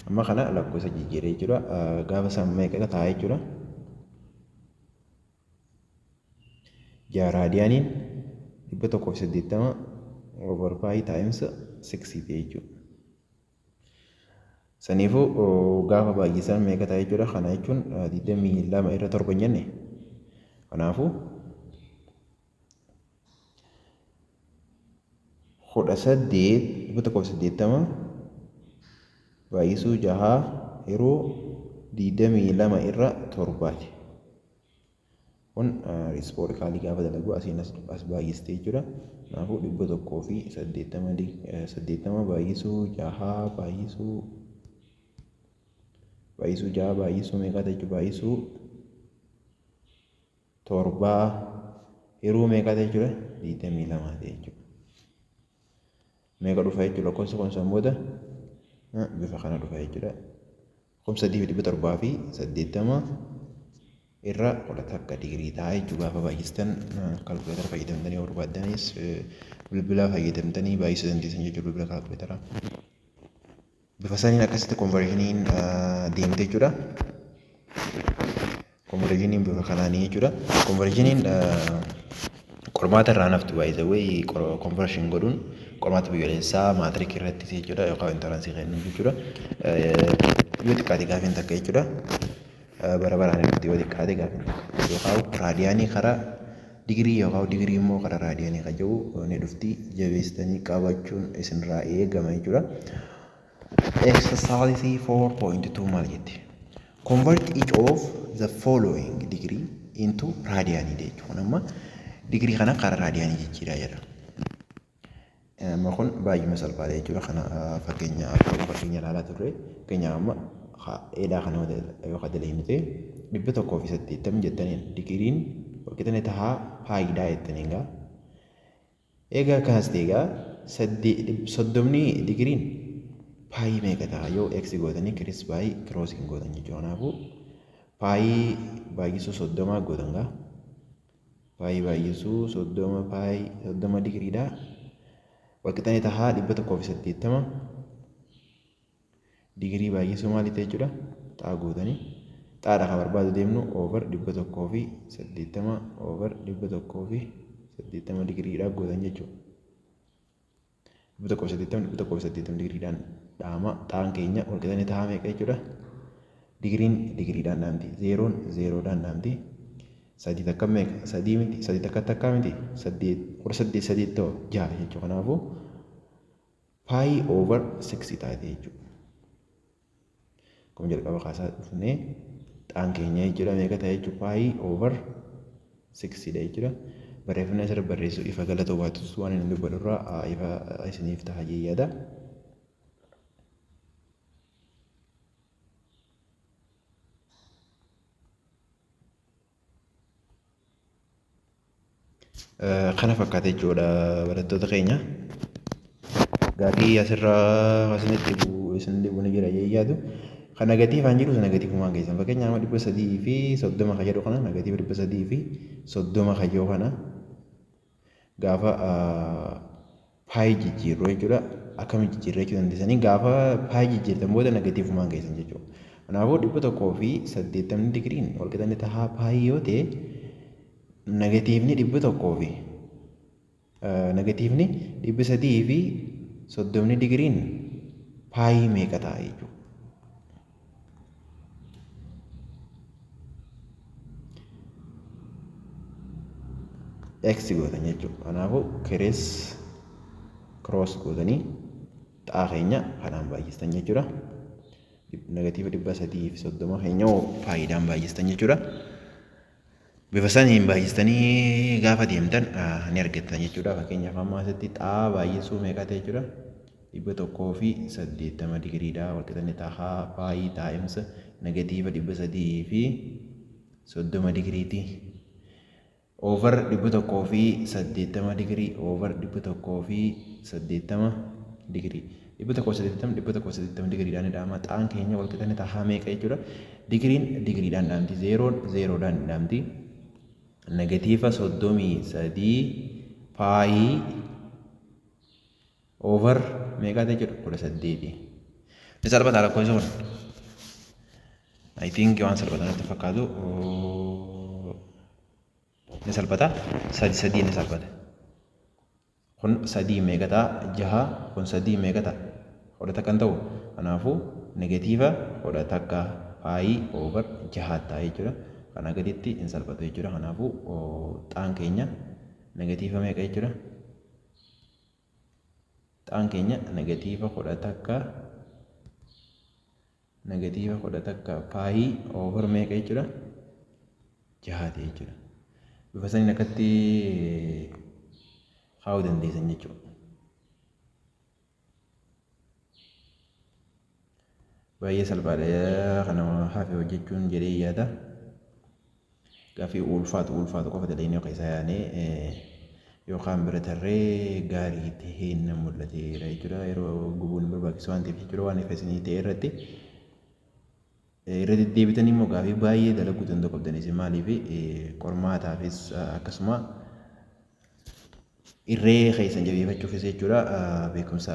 Amma kana lakkoofsa jijjiiree jechuudha. Gaafa san meeqa ta'a jechuudha? Ja'a raadiyaaniin 180 over pi times 6 ta'e jechuudha. Saniifuu gaafa baay'isan meeqa ta'a jechuudha? Kana jechuun 22 irra 7 hin jenne. Kanaafuu 18 180 baay'isuu jahaa yeroo 22 irra torbaati. Kun reciprocalii gaafa dalagu asiin as baay'iste jechuudha. Kanaafuu 180 80 baay'isuu jahaa baay'isuu jaha baay'isuu meeqa jechuudha? Baay'isuu torbaa yeroo meeqa jechuudha? 22 jechuudha. Meeqa dhufa jechuudha lakkoofsa kun? San booda bifa kana dhufa jechuudha. 3780 irra 11 digirii ta'a jechuudha gaafa baay'istan. Kaalkuleetara fayyadamtanii yoo barbaaddanis bilbila fayyadamtanii baay'isuu dandeessan jechuudha, bilbila kaalkuleetara. Bifa saniin akkasitti conversioniin deemte jechuudha. Conversioniin bifa kanaanii jechuudha. Conversioniin qormaata irraa naftu baay'isawee conversion godhuun qormaata biyyoolessaa matric irratti jechuudha, yookaan entrance kennu jechuudha. Yoo xiqqaate gaafiin takka jechuudha. Bara baraan irratti yoo xiqqaate gaafiin takka yookaan raadiyaanii karaa digirii yookaan digirii immoo karaa raadiyaanii kan jedhu ni dhufti, jabeessitanii qabachuun isinirraa eegama jechuudha. Exercise 4.2 maal jetti? Convert each of the following degree into radian jechuun amma digirii kana karaa raadiyaanii jijjiiraa jedha. Amma kun baay'uma salphaadha jechuudha. Kana fakkeenya akka fakkeenya ilaalaa turre, fakkeenya amma dheedaa kana yoo dalagnu ta'e, 180 jettaniin digiriin walqixani tahaa paayidaa jettaniin gaa. Egaa akkanas ta'e egaa Soddomni digiriin pi meeqa ta'a yoo x gootanii criss by crossing gootan jechuudha. Kanaafuu pi baay'isuu 30 gootan gaa. Pi baay'isuu 30 pi 30 digiriidha. Walqixanii tahaa 180 digirii baay'isuu maali ta'e jechuudha. Xaa gootanii xaadha kan barbaadu deemnu over 180 over 180 digiriidha gootan jechuudha. 180 180 digiriidhaan dhaama xaan keenya walqixanii tahaa meeqa jechuudha. Digiriin digiriidhaan dhaamti. Zeeroon zeeroodhaan dhaamti. Sadii takka meeqa? Sadii miti. Sadii takka takka miti. Saddeet 18 sadii ta'u jaha jechuudha. Kanaafuu pi over six taate jechuudha. Akkuma jalqaba kaasaa dhufnee xaan keenya jechuudha meeqa ta'e jechuudha pi over six dha jechuudha. Barreeffamni asirra barreessu ifa galata baatus waan inni dubbatu irraa ifa isiniif ta'a jee yaada. Kana fakkaata jechuudha barattoota keenya. Gaafii asirraa isinitti dhibu isin dhibu ni jira jee yaadu. Kan negatiivaan jiru negatiivumaan keessan fakkeenyaaf 330 kan jedhu kana negative 330 kan jedhu kana gaafa pi jijjiirru jechuudha. Akkamitti jijjiirra jechuu dandeessanii gaafa pi jijjiirtan booda negatiivumaan keessan jechuudha. Kanaafuu 180 digiriin walqixanni tahaa pi yoo ta'e negatiivni 100 fi negatiivni 330 digiriin pi meeqa ta'a jechuudha. X gootan jechuudha. Kanaafuu criss cross gootanii xaa keenya kanaan baay'istan jechuudha. Negative 330 keenya piidhaan baay'istan jechuudha. Bifa saniin baay'istanii gaafa deemtan ni argattan jechuudha. Fakkeenyaaf amma asitti xaa baay'isuu meeqa ta'e jechuudha? 180 digiriidha. Walqixanni tahaa pi times negative 330 digiriiti. Over 180 digirii over 180 digirii. 180 180 digiriidhaan dhaama. Xaan keenya walqixanni tahaa meeqa jechuudha? Digiriin digiriidhaan dhaamti. Zeeroon zeeroodhaan dhaamti. Negative 33 pi over meeqa ta'e jechuudha? 18. Ni salphata lakkoofsi kun. I think waan salphata natti fakkaatu. Ni salphata. Sadi sadii ni salphata. Kun sadii meeqa ta'a? Jaha. Kun sadii meeqa ta'a? 11 hin ta'u. Kanaafuu negative 11 pi over jaha ta'a jechuudha. Kana gaditti hin salphatu jechuudha. Kanaafuu xaan keenya negative meeqa jechuudha? Xaan keenya negative 11 negative 11 pi over meeqa jechuudha? Jahaati jechuudha. Bifa saniin akkatti kaa'uu dandeessan jechuudha. Baay'ee salphaadha kana hafe hojjechuun jedhee yaada. Gaaffii ulfaatu ulfaatu qofa dalagnee keessaa yaanee yookaan bira tarree gaarii tahee na mul'ateera jechuudha. Yeroo gubuun hin barbaachisu waan ta'eef jechuudha waan ifa isinii ta'e irratti. Irra deddeebitanii immoo gaaffii baay'ee dalaguu danda'u qabdan isin maaliif qormaataafis akkasuma irree keessan jabeeffachuufis jechuudha beekumsa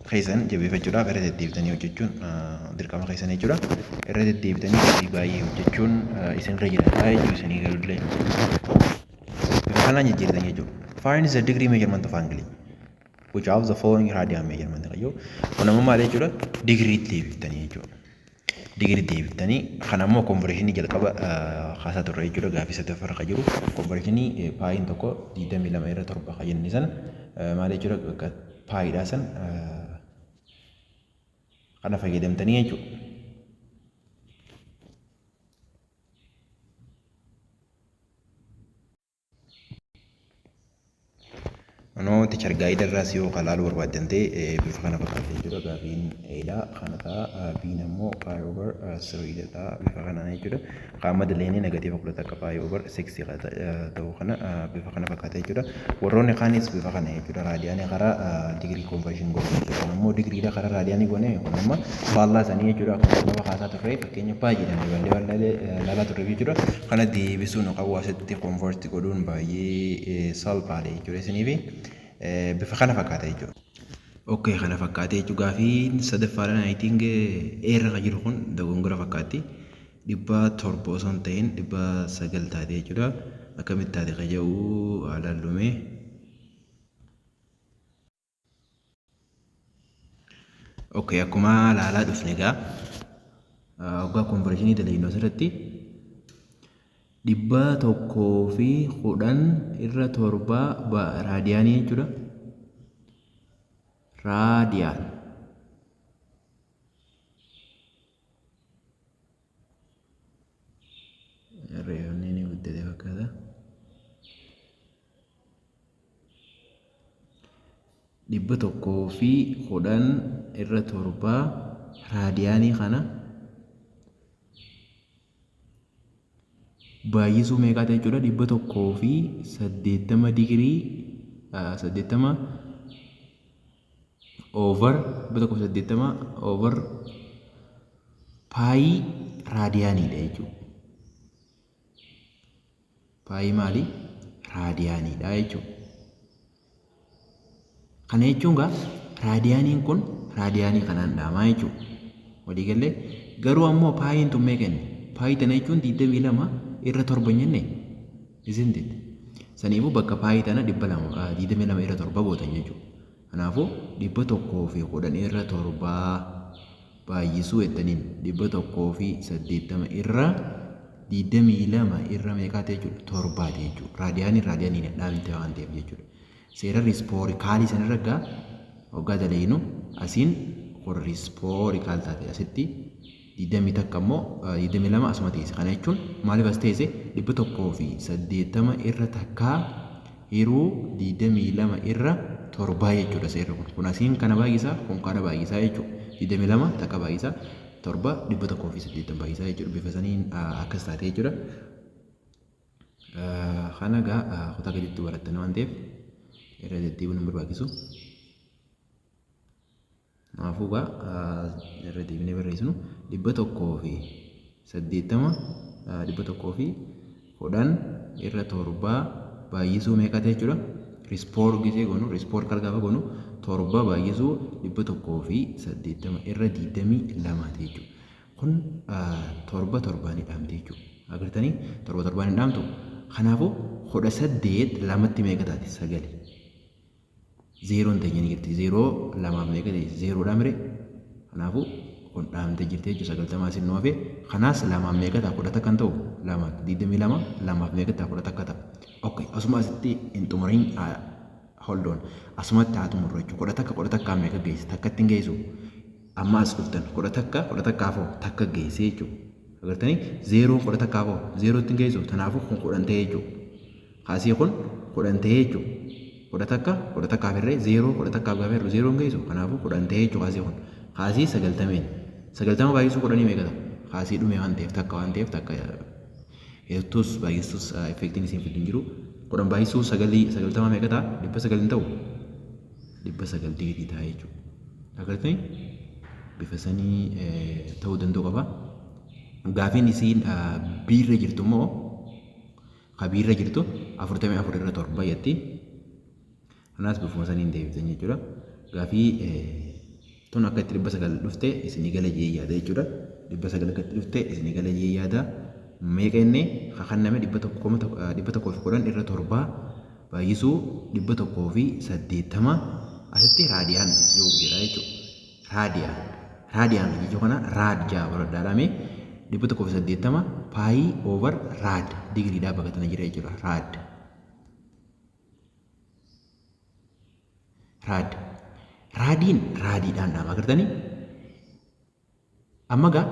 keessan jabeeffachuudhaaf irra deddeebitanii hojjechuun dirqama keessan jechuudha. Irra deddeebitanii gaaffii baay'ee hojjechuun isinirra jiraata jechuudha isinii galullee. Bifa kanaan jijjiirtan jechuudha. Find the degree measurement of angle. Which of the following radian measurement qayyoo. Kun ammoo maal jechuudha? Digiriitti deebiftanii jechuudha. Digirii deebiftanii kan ammoo conversionii jalqaba kaasaa turre jechuudha gaaffii sadaffaa irra jiru. Conversionii piin tokko 22 irra 7 kan jenne sana maal jechuudha bakka piidhaa san kana fayyadamtanii jechuudha. Anoo teacher guide irraas yoo ilaaluu barbaaddan ta'e bifa kana fakkaata jechuudha. Gaafiin A'dha. Kana ta'a. B'n ammoo pi over 3 ta'a bifa kanaan jechuudha. Qaama daleenii negative 11 pi over 6 ta'uu kana bifa kana fakkaata jechuudha. Warroonni kaanis bifa kana jechuudha. Raadiyaanii karaa digirii conversion goone jechuudha. Kun ammoo digiriidha karaa raadiyaanii goone, kun amma faallaa isaanii jechuudha. Akkuma lafa kaasaa turre, fakkeenya baay'eedhaan daballee bal'aalee ilaalaa turre jechuudha. Kana deebisuun qabu asitti convert godhuun baay'ee salphaadha jechuudha isiniifi. Bifa kana fakkaata jechuudha. Okay, kana fakkaate jechuudha. Gaafiin sadaffaadhaan, I think, eerra kan jiru kun dogongora fakkaatti. 700 osoo hin ta'in 900 taate jechuudha. Akkamitti taate kan jedhu ilaallume. Okay, akkuma ilaalaa dhufne egaa waggaa conversionii dalagnu asirratti 110/7 raadiyaanii jechuudha. Radian. Reeyoonni ni guddate fakkaata. 110/7 raadiyaanii kana baay'isuu meeqaa ta'e jechuudha? 180 digirii, 80 over 180 over pi raadiyaaniidha jechuudha. Pi maali? Raadiyaaniidha jechuudha. Kana jechuun gaa raadiyaaniin kun raadiyaanii kanaan dhaamaa jechuudha. Walii galee? Garuu ammoo piin tun meeqa inni? Pi tana jechuun 22/7 jenne, isn't it? Saniifuu bakka pi tana 200, 22/7 gootan jechuudha. Kanaafuu 110/7 baay'isuu jettaniin 180 irra 22 irra meeqaati jechuudha? Torbaati jechuudha. Raadiyaaniin raadiyaaniin dhaamte waan ta'eef jechuudha. Seera reciprocalii sanirra gaa waggaa daleenu asiin kun reciprocal taate, asitti 21 immoo 22 asuma teesse. Kana jechuun maaliif as teesse? 180 irra 1 hiruu 22/7 jechuudha seerri kun. Kun asiin kana baay'isaa, kun kana baay'isaa jechuudha. 22 takka baay'isaa torba, 180 baay'isaa jechuudha. Bifa saniin akkas taate jechuudha. Kana egaa kutaa gaditti barattan waan ta'eef irra deddeebiin hin barbaachisu. Kanaafuu egaa irra deebinee barreessinu 180, 110/7 baay'isuu meeqa ta'e jechuudha? Recipro gisee goonu, reciprocal gaafa goonu, torba baay'isuu 180 irra 22 jechuudha. Kun torba torbaan dhaamte jechuudha. Agartanii, torba torbaan hin dhaamtu. Kanaafuu 18 lamatti meeqa taate? Sagali. Zeeroon ta'e ni jirti. Zeeroo lamaaf meeqa ta'e? Zeeroodhaa mire. Kanaafuu kun dhaamtee jirti jechuudha. 90 isin nu hafe. Kanaas lamaaf meeqa ta'a? 11 hin ta'u? Lama, 22 lamaaf meeqa ta'a? 11 ta'a. Okay, asuma asitti hin xumuriin, hold on. Asumatti haa xumurru jechuudha. 11 11 meeqa geesse? Takkatti hin geessu. Amma as dhuftan, 11 11 afoo takka geesse jechuudha. Agartanii, zeeroon 11 afoo zeerootti hin geessu. Kanaafuu kun 10 ta'e jechuudha. Kaasii kun 10 ta'e jechuudha. 11 11 hirree zeeroo, 11 gaafa hirru zeeroo hin geessu. Kanaafuu 10 ta'e jechuudha kaasii kun. Kaasii 90n. 90 baay'isuu 10 meeqa ta'a? Kaasii dhume waan ta'eef, takka waan ta'eef, takka heertuus baay'istus effectiin isiin fiddu hin jiru. 10 baay'isuu sagalii 90 meeqa ta'a? 900 hin ta'u? 900 digirii ta'a jechuudha. Agartanii, bifa sanii ta'uu danda'u qaba. Gaafiin isiin biirra jirtu immoo, ka biirra jirtu 44/7 jetti. Kanaas bifuma saniin deebitan jechuudha. Gaafii tun akka itti 900 dhufte isinii gala jee yaada jechuudha. 900 akka itti dhufte isinii gala jee yaada. Meeqa inni kakanname? 110/7 baay'isuu 180, asitti radian jechuu jedha jechuudha. Radian. Radian jechuu kana rad jaa baradhaadhaame, 180 pi over rad digiriidhaa bakka tana jira jechuudha. Rad. Rad. Radiin radiidhaan dhaama, agartanii? Amma gaa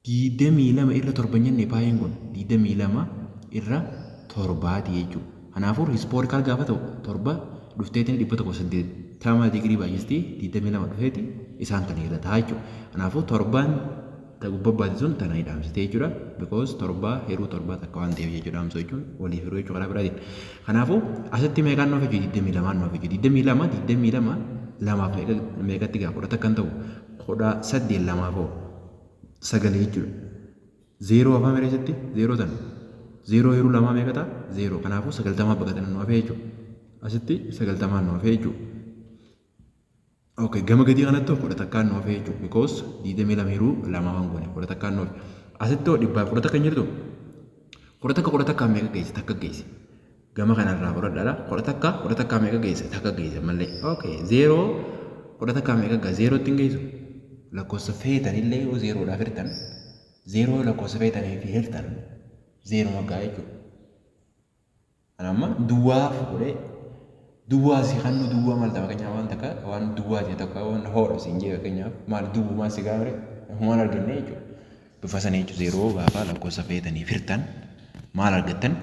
22/7 jenne, piin kun 22/7ti jechuudha. Kanaafuu reciprocal gaafa ta'u 7 dhufteetiin 180 digirii baay'istii 22 dhufeeti isaan kan irra ta'a jechuudha. Kanaafuu 7 gubbaa baate sun tana hidhaamsitee jechuudha. Because 7 hiruu 7 takka waan ta'eef jechuudha. Dhaamsuu jechuun waliif hiruu jechuudha karaa biraatiin. Kanaafuu asitti meeqaan nuuf jechuudha? 22 nuuf jechuudha. 22 lamaaf meeqatti gaa 10 kan ta'u 18 lamaaf hoo 9 jechuudha. 0 afaan meeqatti 0 tan 0 hiruu 2 meeqa ta'a? 0. Kanaafuu 90 bakka tana nu hafee jechuudha. Asitti 90 nu hafee jechuudha. Okay, gama gadii kanatti 11 nu hafee jechuudha. Because 22 hiruu 2 waan goone 11 nu hafe. Asitti hoo 111 kan jirtu 11 11 meeqa geesse? Takka geesse. Gama kanarraa fudhadhaadha. 11 11 meeqa geesse? Takka geesse malee. Okay, 0 11 meeqa gaa? 0 ittiin geessu. Lakkoofsa feetanillee yoo 0dhaaf hirtan 0 lakkoofsa feetanii fi hirtan 0 gaa jechuudha. Kana amma duwwaa fuudhee duwwaa si kannu duwwaa maal ta'a fakkeenyaaf waan takka waan duwwaa ta'e takka waan hoodha siin jee fakkeenyaaf maal duwwumaa si gaafre humaan arganne jechuudha. Bifa sanii jechuudha 0 gaafa lakkoofsa feetanii hirtan maal argattan?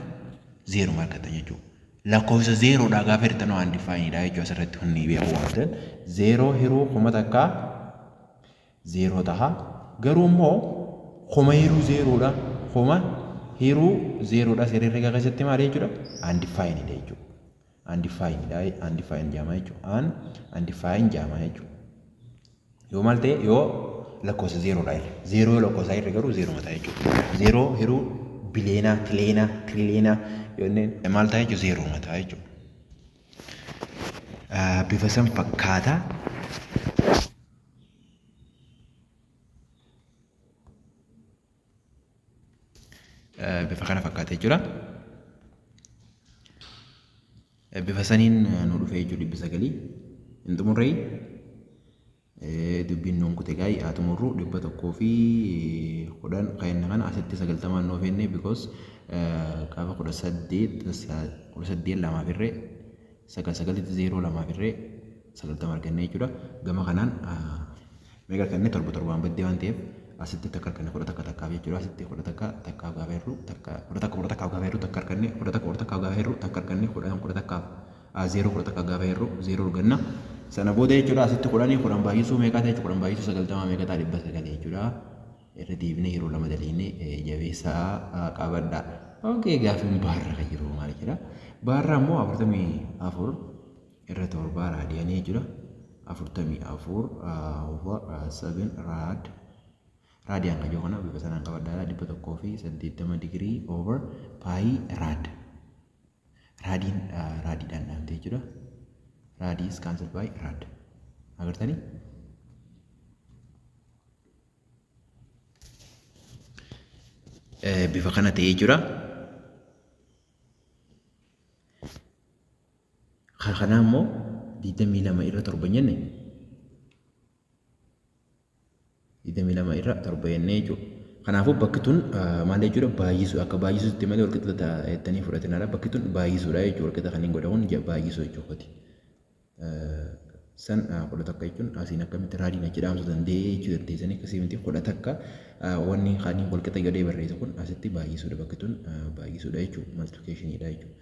0 argattan jechuudha. Lakkoofsa 0dhaa gaafa hirtan waan undefinedha jechuudha asirratti hundi beekuu qabdan. 0 hiruu 1000 0 taha. Garuu immoo 1000 hiruu 0dha. 1000 hiruu 0dha seera herreegaa keessatti maal jechuudha? Undefined jechuudha. Undefined undefined jedhama jechuudha. Undefined jedhama jechuudha. Yoo maal ta'e yoo lakkoofsa 0dha irra. 0 lakkoofsa irra garuu 0 mataa jechuudha. 0 hiruu bileenaa, tileenaa, tiriliyenaa yoo inni maal ta'a jechuudha? 0 mataa jechuudha. Bifa san fakkaata. Bifa kana fakkaata jechuudha. Bifa saniin nu dhufee jechuudha 900. Hin xumurree dubbiin nuun kute gaa'ii haa xumurru 110 kan inni kana asitti 90 nuuf jenne because gaafa 18 18 lamaaf irree 9 9 0 lamaaf irree 90 arganne jechuudha. Gama kanaan meeqa arganne 7 7 baddee waan ta'eef asitti takka arganne 11 takkaaf jechuudha. Asitti 11 takkaaf gaafa hirru takka 11 11 gaafa hirru takka arganne 11 11 gaafa hirru takka arganne 10 11 0 11 gaafa hirru 0 arganna. Sana booda jechuudha asitti 10 10 baay'isuu meeqa ta'e 10 baay'isuu 90 meeqa ta'a 900 jechuudha. Irra deebinee yeroo lama daliinee jabeessaa qabadha. Okay, gaafiin baarra kan jiru maal jedha? Baarra immoo 44 irra 7 raadiyaanii jechuudha. 44 over 7 rad raadiyaan kan jiru kana bifa sanaan qabadhaadha. 180 digirii over pi rad. Raadiin raadiidhaan dhaamte jechuudha. Raadii is cancelled by rad. Agartanii? Bifa kana ta'ee jira. Kanaa immoo 22 irra 7 jenne 22 irra 7 jennee jechuudha. Kanaafuu bakki tun maal jechuudha baay'isuu akka baay'isuutti malee walqixa jettanii fudhatinaadha. Bakki tun baay'isuudha jechuudha. Walqixa kan hin godhamu baay'isuu jechuudha. San 11 jechuun asiin akkamitti raadiin achi dhaamsuu danda'ee jechuu dandeessanii akkasii miti 11 wanni kan walqixa godhee barreesse kun asitti baay'isuudha bakki tun baay'isuudha jechuudha multiplicationidha jechuudha.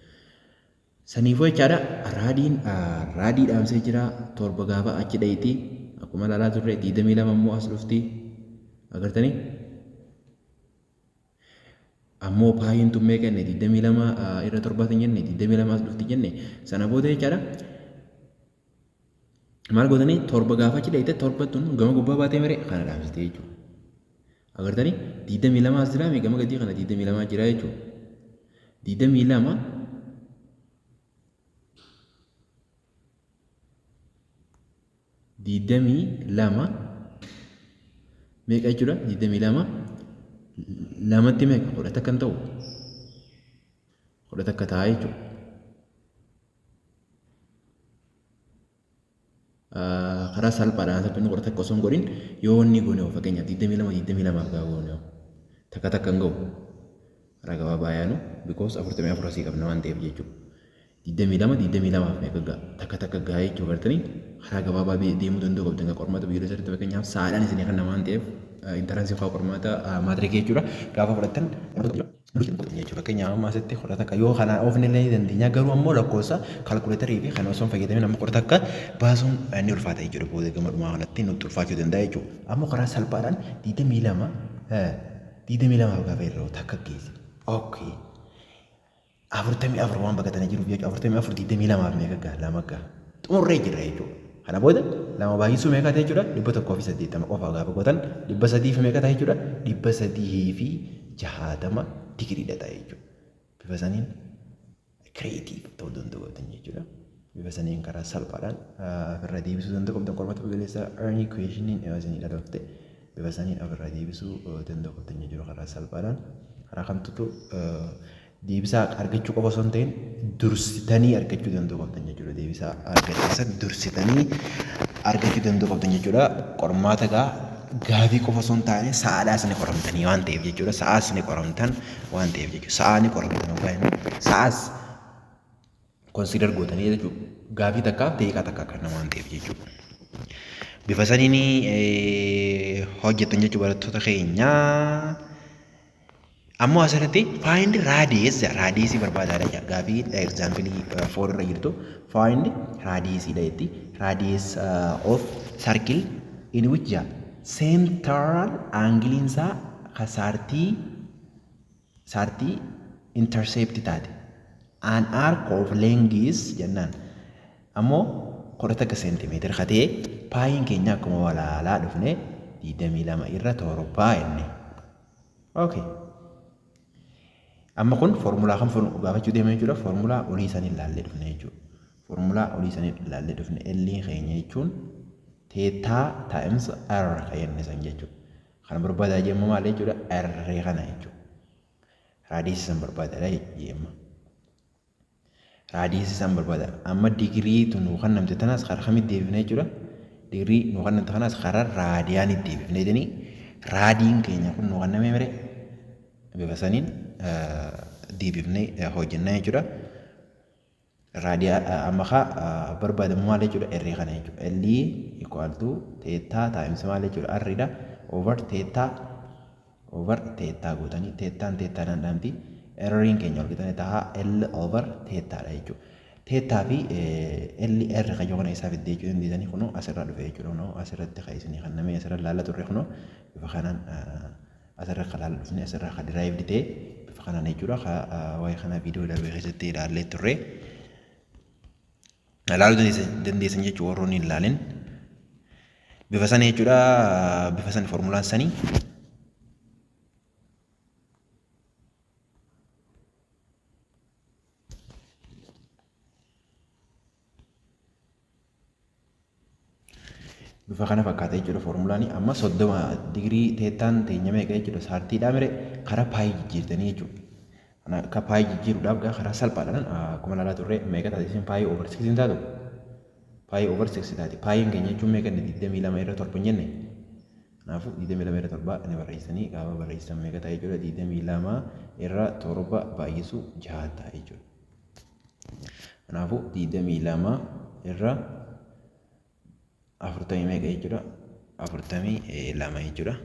Saniifuu jechaadha raadiin raadii dhaamsee jira 7 gaafa achi dhayti akkuma ilaalaa turre 22 immoo as dhufti agartanii. Ammoo paayiin tun meeqa jenne 22 irra 7 jenne 22 as dhufti jenne sana booda jechaadha. Maal gootanii 7 gaafa achi dhayite 7 tun gama gubbaa baatee mere kana dhaamsite jechuudha. Agartanii 22 as jiraame gama gadii kana 22 jira jechuudha. 22 22 meeqa jechuudha? 22 lamatti meeqa? 11 hin ta'u. 11 ta'a jechuudha. Karaa salphaadhaan salphina 11 osoo hin godhin yoo wanni goone fakkeenyaaf 22 22 gaafa goone takka takka hin ga'u. Karaa gabaabaa yaanu because 44 asii qabna waan ta'eef jechuudha. 22 22f meeqa ga'a? Takka takka ga'a jechuu agartanii karaa gabaabaa deemuu danda'u qabdan kan qormaata biyyoolessa irratti fakkeenyaaf sa'aadhaan isinii kan waan ta'eef entrance fa'aa qormaata maatirikii jechuudha gaafa fudhattan jechuudha. Fakkeenyaaf amma asitti 11 yoo kanaan oofne illee ni dandeenya. Garuu ammoo lakkoofsa calculatorii fi kan osoo hin fayyadamin amma 11 baasuun ni ulfaata jechuudha. Booda gama dhumaa kanatti nutti ulfaachuu danda'a jechuudha. Ammoo karaa salphaadhaan 22 22 gaafa irra takka geesse. Okay. 44 waan bakka tana jiruuf jechuudha. 44 22 meeqa gaha? Lama gaha. Xumurree jirra jechuudha. Kana booda lama baay'isuu meeqa ta'e jechuudha? 180 qofa gaafa gootan 300 fi meeqa ta'e jechuudha? 360 digiriidha ta'e jechuudha. Bifa saniin creative ta'uu danda'u qabdan jechuudha. Bifa saniin karaa salphaadhaan ofirraa deebisuu danda'u qabdan qormaata biyyoolessaa earning questioniin yoo isinii dhalootte bifa saniin ofirraa deebisuu danda'u qabdan jechuudha karaa salphaadhaan. Karaa kamtutu deebisaa argachuu qofa osoo hin ta'in dursitanii argachuu danda'u qabdan jechuudha. Deebisaa argatan san dursitanii argachuu danda'u qabdan jechuudha. Qormaata gaa gaafii qofa osoo hin taane sa'aadhaas ni qoramtanii waan ta'eef jechuudha. Sa'aas ni qoramtan waan ta'eef jechuudha. Sa'aa ni qoramtan hoggaa jennu sa'aas consider gootanii jechuudha. Gaafii takkaaf daqiiqaa takka kenna waan ta'eef jechuudha. Bifa saniin hojjetan jechuudha barattoota keenya. Ammoo asirratti find radius radiusii barbaadaadha jedha. Gaafii example 4 irra jirtu find radius dha jetti. Radius of circle in which the central angle isaa ka 30 intercept taate. An arc of length jennaan. Ammoo 11 seentimeetira ka ta'e piin keenya akkuma walaalaa dhufne 22 irra 7 jenne. Okay. Amma kun foormulaa kam gaafachuu deema jechuudha. Foormulaa olii sanii ilaallee dhufne jechuudha. Foormulaa olii sanii ilaallee dhufne L keenya jechuun theta times R kan jenne san jechuudha. Kana barbaadaa jemma maal jechuudha? R kana jechuudha. Radiusii san barbaadaadha jemma. Radiusii san barbaada. Amma digirii nu kennamte tanaas karaa kamitti deebifne jechuudha? Digirii nu kennamte kanaas karaa radianitti deebifne jedhanii radiin keenya kun nu kenname mire bifa saniin deebifnee hojjenna jechuudha. Raadiyaa amma kaa barbaadamu maal jechuudha? R kana jechuudha. L equal to theta times maal jechuudha? R dha over theta over theta gootanii thetaan thetaadhaan dhaamti. R'n keenya wal qixxee ta'a L over thetaadha jechuudha. Theta fi L R kan kana isaa fiddee jechuu dandeessanii kunoo asirraa dhufe jechuudha. Kunoo asirratti kan isinii kenname asirra ilaalla turre kunoo bifa kanaan asirra kan ilaalla dhufne asirra kan derived ta'e bifa kanaan jechuudha. Waa'ee kana viidiyoo darbe keessatti ilaallee turre. Ilaaluu dandeessan jechuudha warroonni hin ilaalin. Bifa sanii jechuudha bifa sanii formulaan sanii. Bifa kana fakkaata jechuudha formulaan. Amma 30 digirii thetaan teenya meeqa jechuudha? 30dhaa mire karaa pi jijjiirtanii jechuudha. Kana akka pi jijjiiruudhaaf gaa karaa salphaadhaan akkuma ilaalaa turre meeqa taate isin? Pi over 6 hin taatu? Pi over 6 taati. Piin keenya jechuun meeqa inni? 22 irra 7 hin jenne? Kanaafuu 22 irra 7 ni barreessanii gaafa barreessan meeqa ta'a jechuudha? 22 irra 7 baay'isuu 6 ta'a jechuudha. Kanaafuu 22 irra 40 meeqa jechuudha? 42 jechuudha.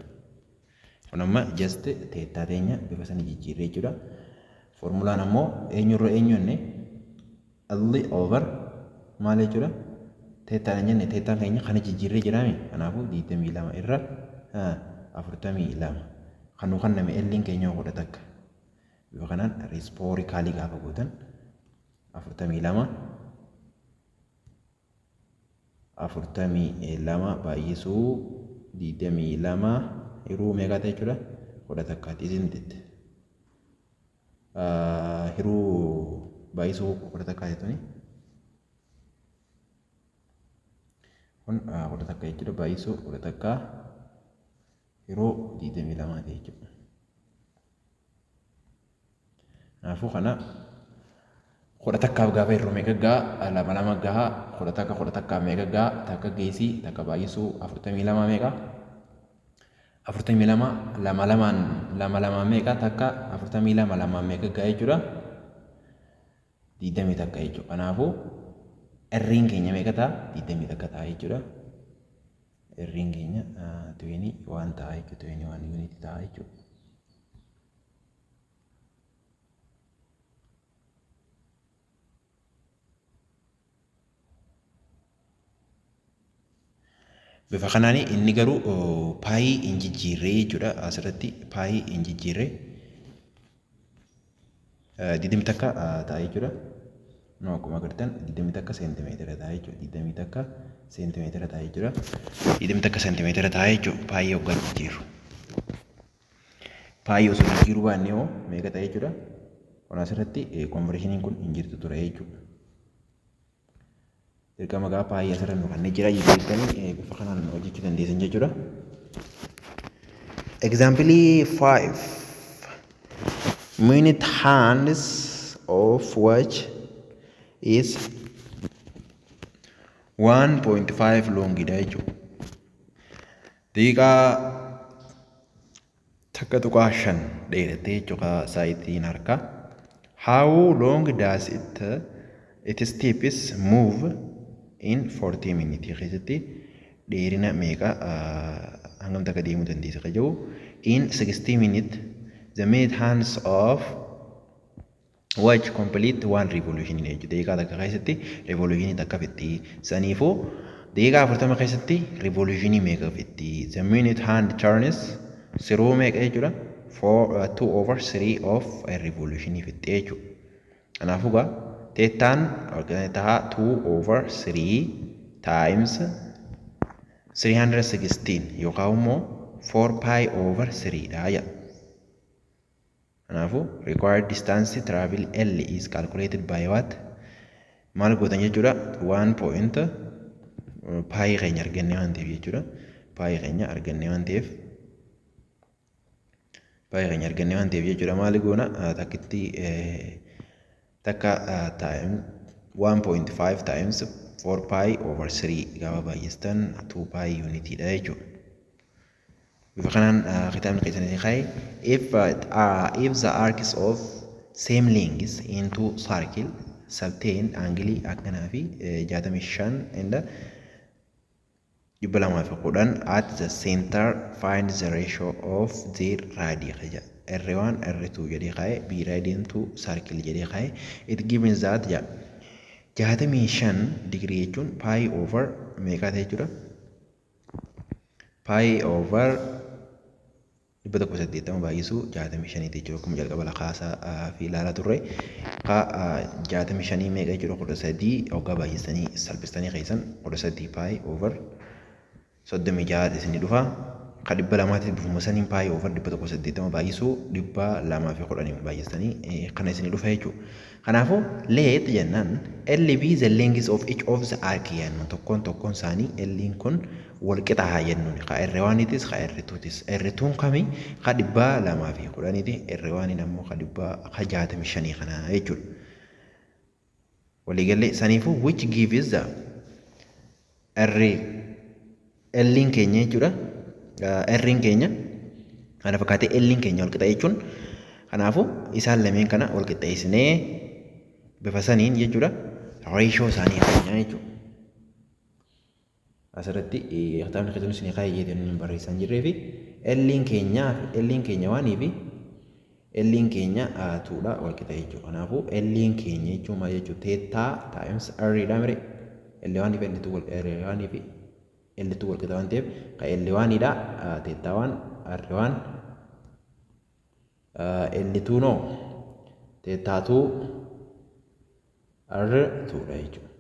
Kun amma just theta teenya bifa sanii jijjiirree jechuudha. Formulaan ammoo eenyurra eenyu jenne? L over maal jechuudha? Thetaan jenne. Thetaan keenya kana jijjiirree jiraami. Kanaafuu 22 irra 42 kan nu kenname L'n keenya 11. Bifa kanaan reciprocalii gaafa gootan 42 42 baay'isuu 22 hiruu meeqa ta'e jechuudha? 11ti, isn't it? Hiruu baay'isuu 11ti tuni. Kun 11 jechuudha. Baay'isuu 11 hiruu 22ti jechuudha. Kanaafuu kana 11f gaafa hirru meeqa gaha? Lama lama gaha. 11 11f meeqa gaha? Takka geessii takka baay'isuu 42 meeqa? 42 lama lamaan lama lamaan meeqa? Takka 42 lamaan meeqa gaha jechuudha? 21 jechuudha. Kanaafuu R'n keenya meeqa ta'a? 21 ta'a jechuudha. R'n keenya 21 ta'a jechuudha. 21 unitii ta'a jechuudha. Bifa kanaan inni garuu pi hin jijjiirree jechuudha. Asirratti pi hin jijjiirree 21 ta'a jechuudha. No, akkuma agartan 21 seentimeetira ta'a jechuudha. 21 seentimeetira ta'a jechuudha. 21 seentimeetira ta'a jechuudha. Pi hoggaa jijjiirru. Pi osoo jijjiiruu baannee hoo meeqa ta'a jechuudha? Kun asirratti conversioniin kun hin jirtu ture jechuudha. Dirqama gaa pi asirra nu kanneen jira jettanii bifa kanaan hojjechuu dandeessan jechuudha. Example 5. Minute hands of watch is 1.5 long dha jechuudha. Daqiiqaa 1.5 dheerattee jechuudha saayitiin harkaa. How long does its tips move in 40 minutes keessatti dheerina meeqa hangam takka deemuu dandeessa ka jedhu. In 60 minutes the minute hands of watch complete one revolution jechuudha. Daqiiqaa takka keessatti revolutionii takka fixxi. Saniifuu daqiiqaa 40 keessatti revolutionii meeqa fixxi? The minute hand turns through meeqa jechuudha? 4 2 over 3 of a revolution fixxee jechuudha. Kanaafuu gaa thetaan ta'a 2 over 3 times 316 yookaan immoo 4 pi over 3 dha jedha. Kanaafuu required distance travel L is calculated by what? Maal gootan jechuudha? 1 point pi keenya argannee waan ta'eef jechuudha. Pi keenya argannee waan ta'eef, pi keenya argannee waan ta'eef jechuudha. Maali goona? Takkitti takka time 1.5 times 4 pi over 3 gaafa baay'istan 2 pi unitiidha jechuudha. Bifa kanaan kitaabni keessan isin kaa'e, if the arcs of same length into circle subtend angle akkanaa fi 65 and 210 at the center, find the ratio of their radii jedha. R1 R2 jedhee kaa'e, B radian 2 circle jedhee kaa'e. It given that jedha, 65 digirii jechuun pi over meeqaa ta'e jechuudha? Pi over 180 baay'isuu 65 jechuudha. Akkuma jalqaba lakaasaa fi ilaalaa turre, ka 65 meeqa jechuudha? 13 hoggaa baay'isanii salphistanii keessan 13 pi over 36 isinii dhufa. Ka 200tis bifuma saniin pi over 180 baay'isuu 210 baay'istanii kana isinii dhufa jechuudha. Kanaafuu let jennaan L be the length of each of the arc jennu, tokkoon tokkoon isaanii L kun wal qixa haa jennuun, ka R1tis ka R2tis. R2 kami? Ka 210ti. R1 ammoo ka dhibba ka 65 kana jechuudha. Waliigallee saniifuu which gives the R L'n keenya jechuudha. R'n keenya kana fakkaatee, L'n keenya wal qixa jechuun, kanaafuu isaan lameen kana wal qixxeessinee bifa saniin jechuudha ratio isaanii keenya jechuudha. Asirratti kitaabni keessan isin kaa'ee jedhanii hin barreessan jirree fi L'n keenyaa fi L'n keenya waanii fi L'n keenya twodha wal qixa jechuudha. Kanaafuu L'n keenya jechuun maal jechuudha? Theta times R dha mire. L1 fi L2 wal R1 fi L2 wal qixa waan ta'eef, ka L1 dha theta 1 R1, L2 no theta 2 R2 dha jechuudha.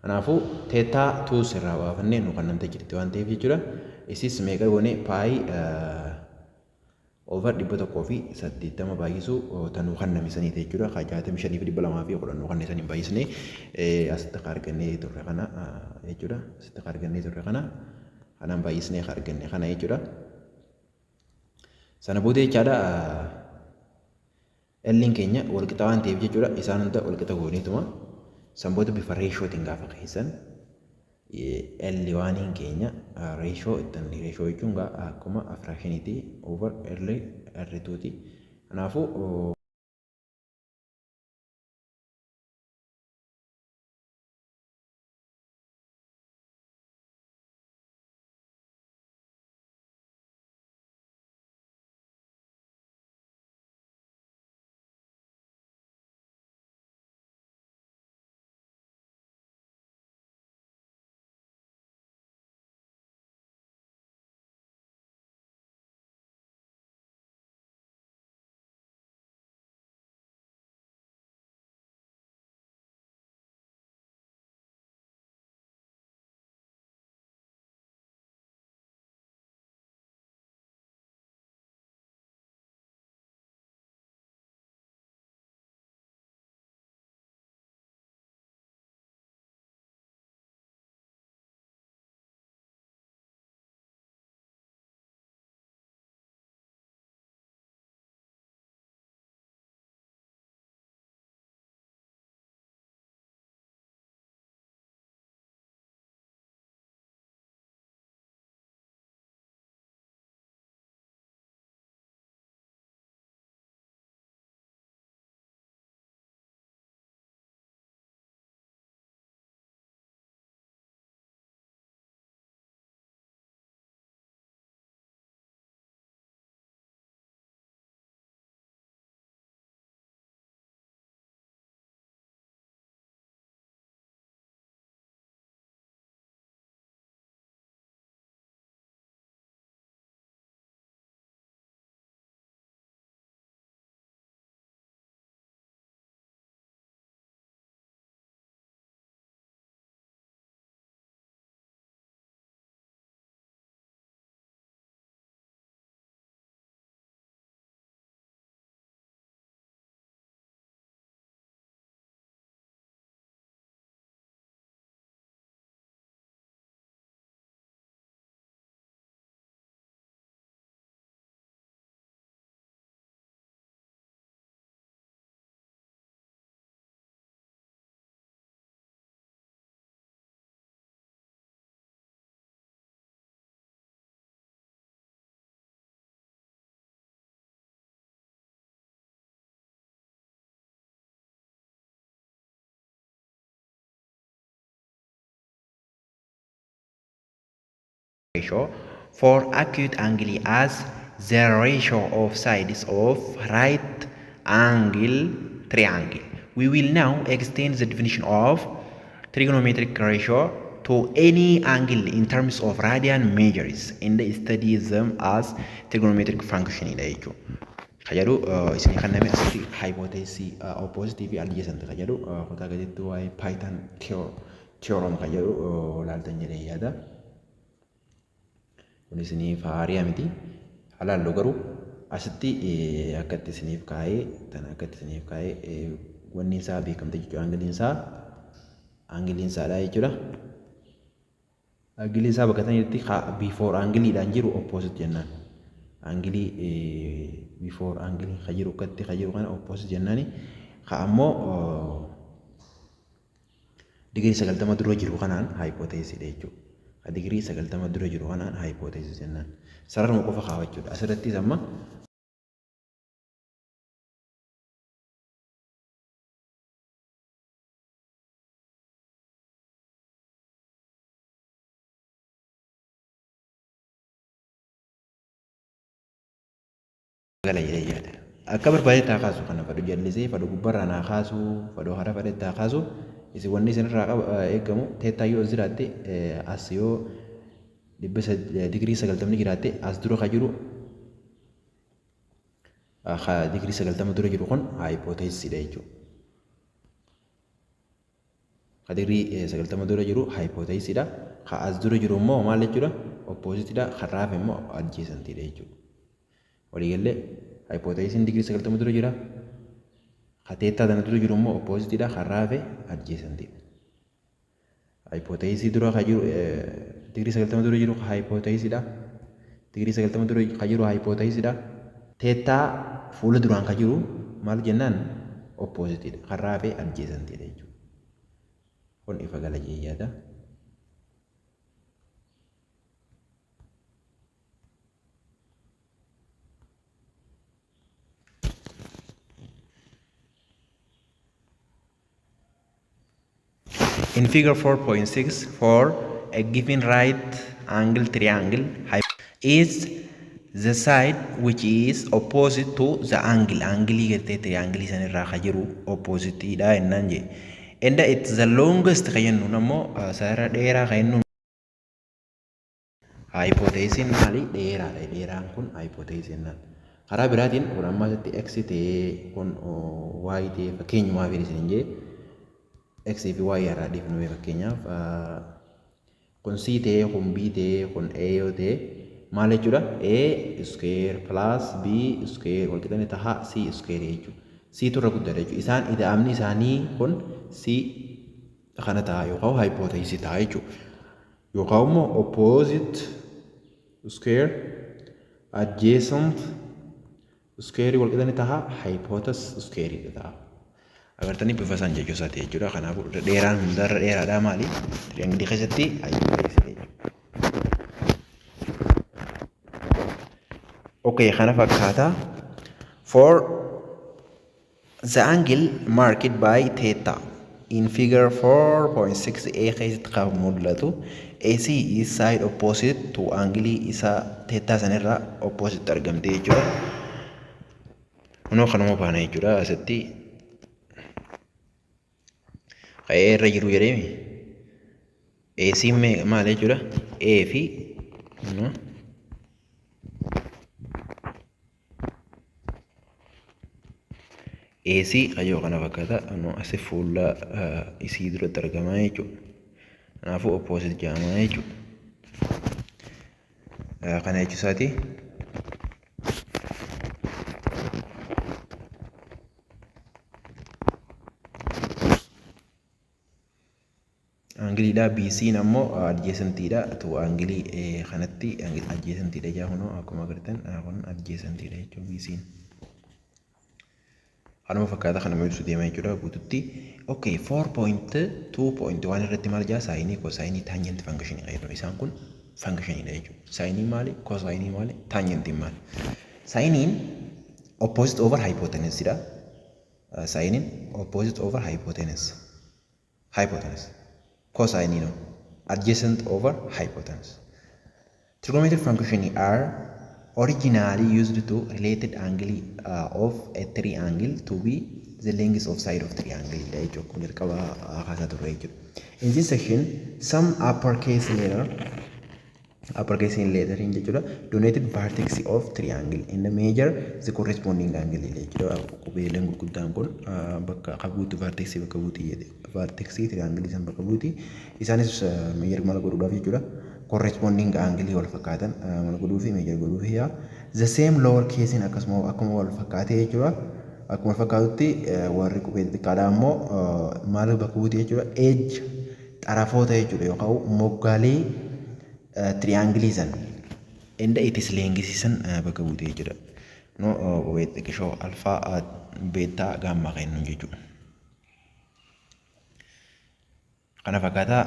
Kanaafuu theta 2 sirraa baafannee nu kan namta jirti waan ta'eef jechuudha. Isis meeqa goone? Pi over 180 baay'isuu tanuu kan nami saniiti jechuudha. Ka 65 fi 210 nu kan saniin baay'isnee asitti ka argannee turre kana jechuudha. Asitti ka argannee turre kana kanaan baay'isnee ka arganne kana jechuudha. Sana booda jechaadha, L'n keenya wal qixa waan ta'eef jechuudha, isaan hunda wal qixa gooneetuma san booda bifa ratiotiin gaafa keessan L oneiin keenya ratio ittiin, ratio jechuun akkuma fractioniiti, over L R twoti. Kanaafuu Ratio for acute angle as the ratio of sides of right angle triangle. We will now extend the definition of trigonometric ratio to any angle in terms of radian measures and study them as trigonometric function dha jechuudha. Ka jedhu isinii kenname asitti hypothesis, opposite fi adjacent ka jedhu kutaa gaditti waa'ee Python theorem ka jedhu laaltan jedhee yaada. Kun isiniif haariyaa miti. Halaallu garuu asitti akkatti isiniif kaa'ee tana akkatti isiniif kaa'ee wanni isaa beekamte jechuudha. Angleiin isaadha jechuudha. Angleiin isaa bakka tanitti before angleiidhaan jiru opposite jennaan. Angle before angle ka jiru akkatti ka jiru kana opposite jennaani. Ka ammoo digirii 90 dura jiru kanaan hypotenuse jechuudha. Ka digirii 90 dura jiru kanaan hypotenuse jennaan. Sararuma qofa kaawwachuudha. Asirrattis amma gala jedhee yaada. Akka barbaadetti haa kaasu, kana fadhu jallisee fadhu gubbarraa naa kaasu, fadhu hara fadhetti haa kaasu. Isin wanni isinirraa eegamu theta yoo as jiraatte, as yoo digirii 90 jiraatte, as dura ka jiru, digirii 90 dura jiru kun hypotenusedha jechuudha. Ka digirii 90 dura jiru hypotenusedha. Ka as dura jiru immoo maal jechuudha? Oppositedha. Karraaf immoo adjacentidha jechuudha. Waliigallee hypotenuseiin digirii 90 dura jira. Ka theta tana dura jiru immoo oppositedha. Karraafe adjacentidha. Hypotenuse dura ka jiru, digirii 90 dura jiru hypotenusedha. Digirii 90 dura ka jiru hypotenusedha. Theta fuula duraan ka jiru maal jennaan? Oppositedha. Karraafe adjacentidha jechuudha. Kun ifa gala jee yaada. In figure 4.6, for a given right angle triangle, is the side which is opposite to the angle. Angle gartee triangle san irraa ka jiru opposite dha jennaan jee. And it's the longest ka jennuun ammoo sarara dheeraa ka jennuun hypotenuseiin maali? Dheeraadha. Dheeraan kun hypotenuse jennaan. Karaa biraatiin kun amma asitti x ta'ee, kun y ta'ee, fakkeenyumaaf isin jee, x fi y irraa dhiifnu, fakkeenyaaf kun c ta'ee, kun b ta'ee, kun a yoo ta'e maal jechuudha? A square plus b square wal qixxanii taha c square jechuudha. C turra guddaadha jechuudha. Isaan ida'amni isaanii kun c kana ta'a yookaan hypotenuse ta'a jechuudha. Yookaan immoo opposite square adjacent square wal qixxanii taha hypotenuse square ta'a. Agartanii bifa isaan jechuu isaati jechuudha. Kanaafuu dheeraan hundarra dheeraadhaa maali? Triangle keessatti hypotenuse jechuudha. Okay, kana fakkaata. For the angle marked by theta in figure 4.6a keessatti kan mul'atu, AC is side opposite to angle isa theta sanirraa opposite argamte jechuudha. Kunoo kanuma baana jechuudha asitti. Ka'ee irra jiru jedheemi. AC maal jechuudha? A fi kunoo AC kayyoo kana fakkaata. Kunoo asi fuula isii duratti argamaa jechuudha. Kanaafuu opposite jedhama jechuudha. Kana jechuu isaati. Angleiidha. BC'n ammoo adjacentiidha. To angle kanatti adjacentiidha jaa, kunoo akkuma agartan kun adjacentiidha jechuudha BC'n. Kanuma fakkaata, kanuma ibsu deema jechuudha guututti. Okay, 4.2.1 irratti maal jaa? Sine, cosine, tangent function jedhu. Isaan kun functionidha jechuudha. Sineiin maali? Cosine maali? Tangentiin maali? Sineiin opposite over hypotenuse dha. Sineiin opposite over hypotenuse. Hypotenuse. Cosine no adjacent over hypotenuse. Trigonometric function are originally used to related angle of a triangle to be the length of side of triangle dha jechuudha. Akkuma jalqaba kaasaa turre jechuudha. In this section, some uppercase letter jechuudha donated vertex of triangle in the major the corresponding angle jechuudha. Qubeeleen gurguddaan kun bakka qabuutti vertex bakka buuti jedhe, vertex triangle san bakka buuti. Isaanis measure maal godhuudhaaf jechuudha, corresponding angle wal fakkaatan maal godhuu fi measure godhuu fi yaa the same lower case akkasuma akkuma wal fakkaatee jechuudha. Akkuma wal fakkaatutti warri qubee xixiqqaadhaa immoo maal bakka buuti jechuudha, edge xarafoota jechuudha yookaan moggaalee triangle san inda itis length san bakka buute jechuudha. No, qubee xixiqqishoo alpha, beta, gamma kennu jechuudha. Kana fakkaata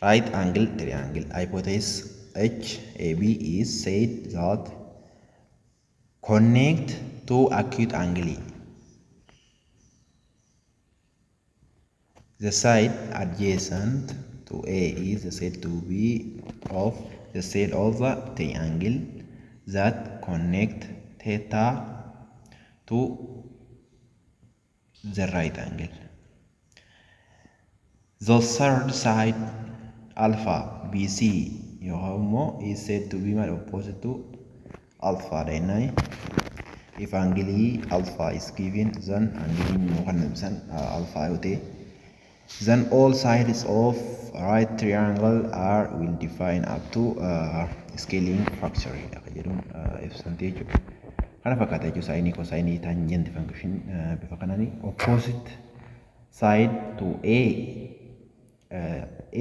right angle triangle hypothesis H A B is said that connect two acute angle. The side adjacent to A is said to be of the side of the triangle that connect theta to the right angle. The third side alpha BC yookaan immoo is said to be opposite to alpha dha jennaan. If angle alpha is given, then angle kan ibsan alpha yoo ta'e, then all sides of right triangle are will define up to scaling factor dha jedhuun ibsamte jechuudha. Kana fakkaata jechuudha saayinii, kosaayinii, tangent function bifa kanaan opposite side to A,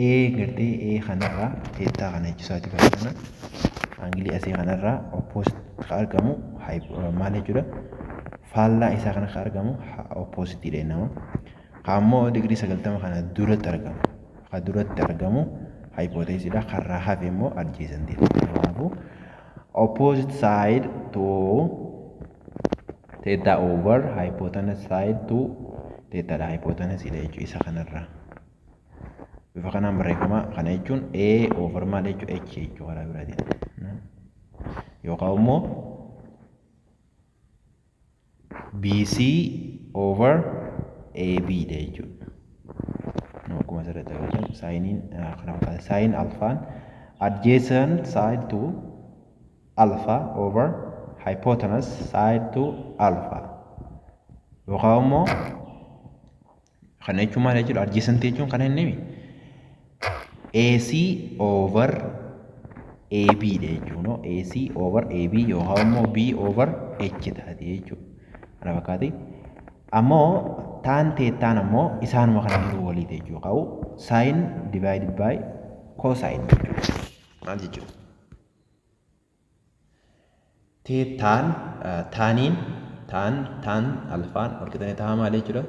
A gartee A kanarraa theta kana jechuusaati bakka kana aangilii asii kanarraa opposite ka argamu maal jechuudha, faallaa isaa kana ka argamu opposite dha nama. Ammoo digirii 90 kana duratti argamu, ka duratti argamu hypothesis dha, karraa hafe immoo adjacent dha. Kanaafuu opposite side to theta over hypotenuse side to theta dha, hypotenuse dha jechuudha isa kanarraa. Bifa kanaan barreeffama kana jechuun A over maal jechuudha, H jechuudha karaa biraatiin. Yookaan immoo BC over AB dha jechuudha. Akkuma asirratti agartan saayiniin kana fakkaata. Saayin alfaan adjacent side to alpha over hypotenuse side to alpha. Yookaan immoo kana jechuun maal jechuudha? Adjacent jechuun kana inni AC over AB dha jechuudha. AC over AB yookaan immoo B over H taati jechuudha. Kana fakkaati. Ammoo tan teettaan ammoo isaanuma kana yeroo walii ta'e jechuudha. Qabu sin divided by cosine jechuudha. Maal jechuudha? Teettaan taaniin taan taan alfaan wal qixxee ta'a maal jechuudha?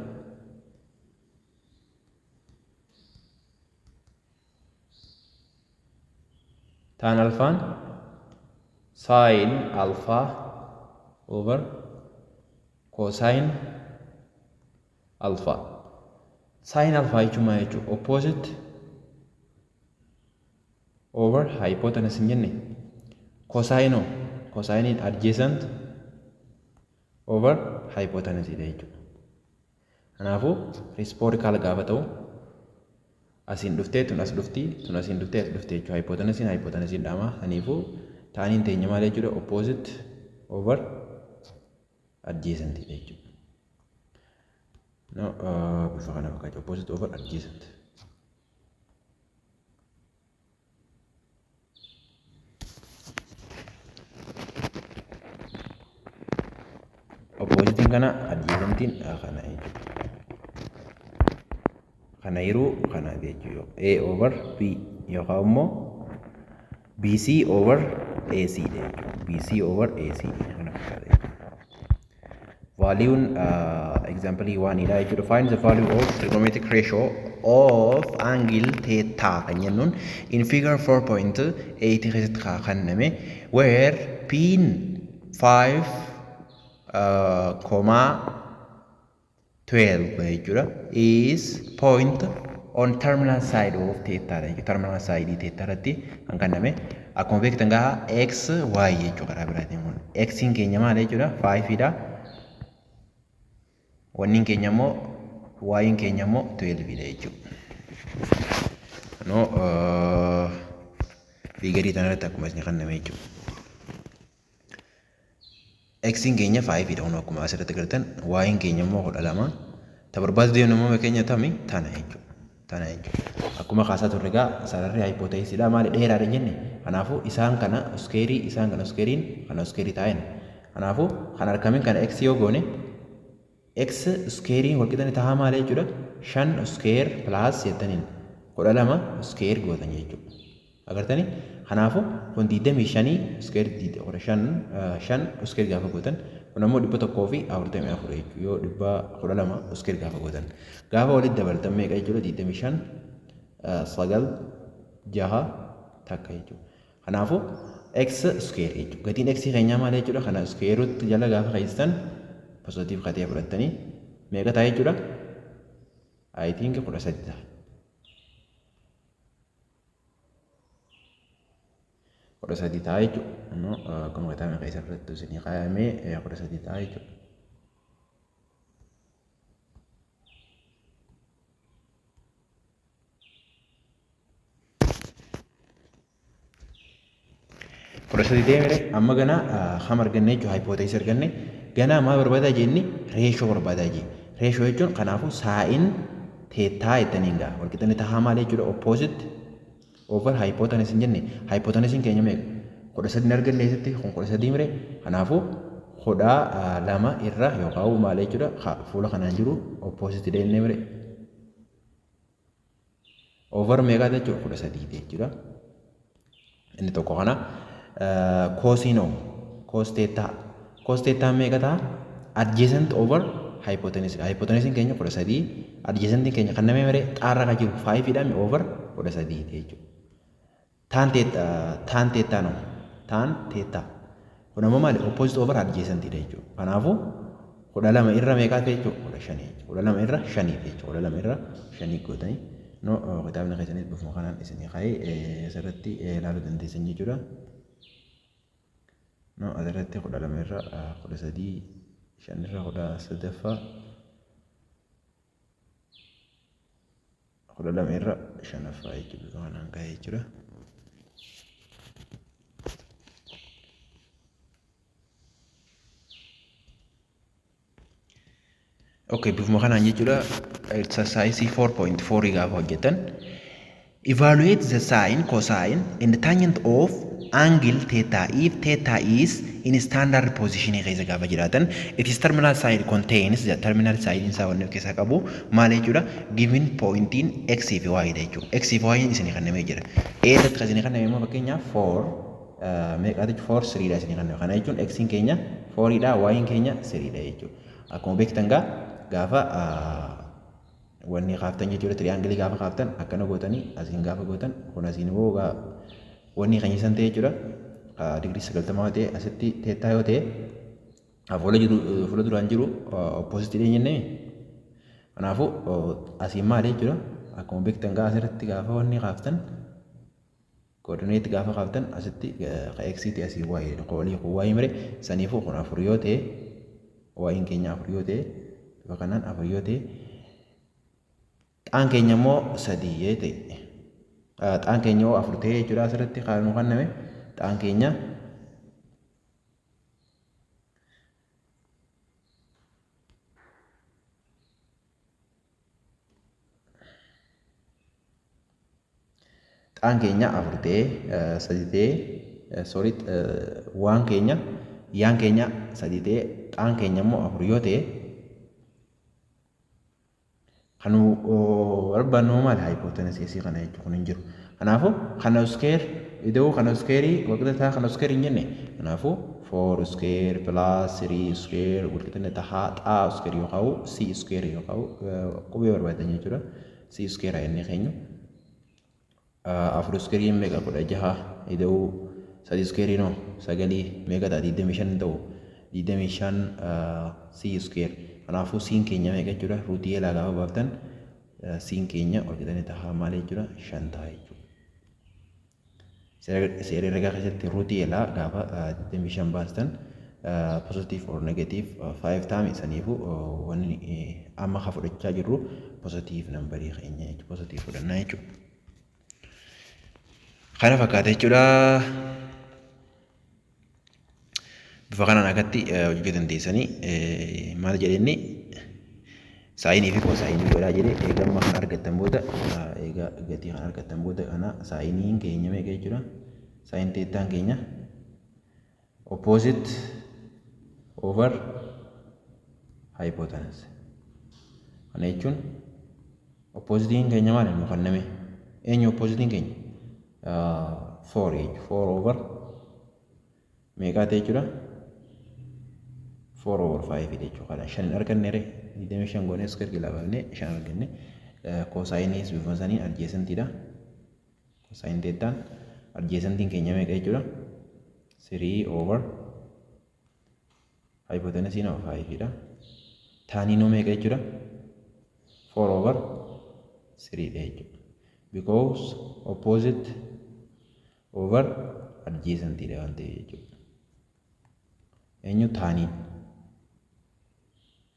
Tan alfaan sin alpha over cosine alpha. Sin alpha jechuun maal jechuudha? Opposite over hypotenuse hin jenne. Cosine cosine adjacent over hypotenuse dha jechuudha. Kanaafuu reciprocal gaafa ta'u asiin dhuftee tun as dhufti, tun asiin dhuftee as dhuftee jechuudha. Hypotenuse hypotenuse dhama. Kanaafuu taaniin teenya maal jechuudha? Opposite over adjacent dha jechuudha. No, bifa kana fakkaata. Opposite over adjacent. Oppositiin kana, adjacentiin kana jechuudha. Kana yeroo kana jechuudha. A over B yookaan immoo BC over AC dha jechuudha. BC over AC kana fakkaata jechuudha. Value example one dha jechuudha. Find the value of trigonometric ratio of angle theta kan jennuun in figure 4.8 keessatti kenname where pin 5 comma 12 jechuudha is point on terminal side of theta dha jechuudha. Terminal side theta irratti kan kenname akkuma beektan gaa x y jechuudha karaa biraatiin kun. X'n keenya maal jechuudha? 5 dha. Wanniin keenya immoo y'n keenya immoo 12 dha jechuudha. No, figureii tanarratti akkuma isin kenname jechuudha. X'n keenya 5 dha kun akkuma asirratti agartan, y'n keenya immoo 12. Ta barbaadu deemnu immoo keenya tami tana jechuudha. Tana jechuudha. Akkuma kaasaa turre egaa sararri hypotenusiidha maali dheeraadha jenne. Kanaafuu isaan kana squareii, isaan kana squareiin kana squareii taa'en. Kanaafuu kan harkamiin kana x yoo goone x squareiin walqixa ni ta'a maali jechuudha. 5 square plus jettaniin 12 square gootan jechuudha. Agartanii? Kanaafuu kun 25 square 15 5 square gaafa gootan kun ammoo 144 jechuudha. Yoo 112 square gaafa gootan. Gaafa walitti dabaltan meeqa jechuudha? 25 9 6 takka jechuudha. Kanaafuu x square jechuudha. Gatiin x keenyaa maal jechuudha? Kana square root jala gaafa keessan positive katee fudhattanii meeqa ta'a jechuudha? I think 13 ta'a. 13 ta'a jechuudha. Immoo akkuma kitaabni keessa irratti isinii kaayamee 13 ta'a jechuudha. 13 deemire amma ganaa ham arganne jechuudha, hypotenuse arganne. Ganaa maal barbaadaa jenni? Ratio barbaadaa jee. Ratio jechuun kanaafuu sine theta jettaniin gaa walqixxanni tahaa maal jechuudha? Opposite over hypotenuse hin jenne. Hypotenusiin keenya meeqa? 13 arganne. Eessatti kun 13 mire? Kanaafuu 12 irra yookaan maal jechuudha, fuula kanaan jiru opposite deemnee mire over meeqaa jechuudha? 13 jechuudha. Inni tokko kana cosiinoo cos theta, cos theta meeqa ta'a? Adjacent over hypotenuse. Hypotenusiin keenya 13, adjacentiin keenya kan namee mire xaarra kan jiru 5 dha over 13 jechuudha. Tan theta, tan theta no, tan theta kun ammoo maali? Opposite over adjacent dha jechuudha. Kanaafuu 12 irra meeqaa ta'e jechuudha? 15 jechuudha. 12 irra 5 jechuudha. 12 irra 5 gootanii no kitaabni keessanis bifuma kanaan isinii kaa'ee asirratti ilaaluu dandeessan jechuudha. No, asirratti 12 irra 13, 5 irra 13ffaa, 12 irra 5ffaa jechuudha. Bifa kanaan kaa'ee jechuudha. Okay, bifuma kanaan jechuudha. Exercise 4.4 gaafa hojjetan. Evaluate the sine, cosine and the tangent of angle theta if theta is in standard position keessa gaafa jiraatan, its terminal side contains the terminal side isaa wanni of keessaa qabu maal jechuudha? Given pointiin x fi y dha jechuudha. X fi y isinii kennamee jira. A irratti kan isinii kenname immoo fakkeenyaaf 4 meeqaati? 4 3 dha isinii kenname. Kana jechuun x keenya 4 dha, y keenya 3 dha jechuudha. Akkuma beektan gaa gaafa wanni kaaftan jechuudha, triangleii gaafa kaaftan akkana gootanii asiin gaafa gootan kun asiin immoo wanni kan isan ta'e jechuudha. Digirii 90 ta'e asitti theta yoo ta'e fuula jiru fuula duraan jiru opposite jennee. Kanaafuu asiin maali jechuudha? Akkuma beektan gaa asirratti gaafa wanni kaaftan, coordinate gaafa kaaftan, asitti ka x ta'e asii y olii kun y mire. Saniifuu kun 4 yoo ta'e, y'n keenya 4 yoo ta'e, bifa kanaan 4 yoo ta'e, xaan keenya immoo 3 yoo ta'e, xaan keenya hoo 4 ta'e jechuudha. Asirratti kan nu kenname xaan keenya 4 ta'e, 3 ta'e, sorry, waan keenya yaan keenya 3 ta'e, xaan keenya immoo 4 yoo ta'e, kan barbaannu maali? Hypotenuse kana jechuun kun hin jiru. Kanaafuu kana square ida'uu kana square walqixa ta'a kana square hin jenne. Kanaafuu 4 square plus 3 square walqixa ta'a xaa square yookaan c square yookaan qubee barbaadan jechuudha. C square inni keenyu. 4 square meeqa? 16 ida'uu 3 square noo 9 meeqa ta'a? 25 ta'u, 25 c square. Kanaafuu c keenya meeqa jechuudha? Rootii elaa gaafa baaftan C'n keenya walqixanii tahaa maal jechuudha? 5 ta'a jechuudha. Seera herregaa keessatti rootii elaa gaafa 25 baastan positive or negative 5 taame saniifuu wanni amma ka fudhachaa jirru positive numberii keenya jechuudha. Positive fudhannaa jechuudha. Kana fakkaata jechuudha. Bifa kanaan akkatti hojjechuu dandeessanii maal jedheenni saayinii fi koosaayinii godhaa jedhee eega amma kana argattan booda eega gatii kana argattan booda kana saayiniin keenya meeqa jechuudha. Saayin teettaan keenya opposite over hypotenuse. Kana jechuun oppositiin keenya maali nu kenname? Eenyu oppositiin keenya? 4 jechuudha. 4 over meeqaa ta'e jechuudha? 4 over 5 jechuudha. Kana 5 hin arganne ree 25 goonee square jalaa baafnee 5 arganne. Koosaayiniis bifuma saniin adjacentiidha. Cosine teettaan adjacentiin keenya meeqa jechuudha? 3 over hypotenuse of 5 dha. Taaniinoo meeqa jechuudha? 4 over 3 dha jechuudha. Because opposite over adjacent dha waan ta'eef jechuudha. Eenyu taaniin?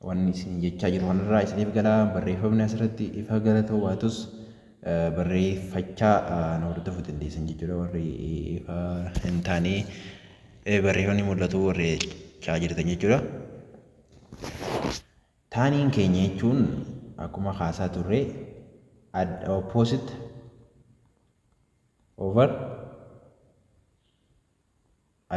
Wanni isin jechaa jiru kanarraa isiniif galaa barreeffamni asirratti ifa gala ta'uu baatus barreeffachaa na hordofuu dandeessan jechuudha. Warri ifa hin taane barreeffamni mul'atu warri jechaa jirtan jechuudha. Taaniin keenya jechuun akkuma kaasaa turre opposite over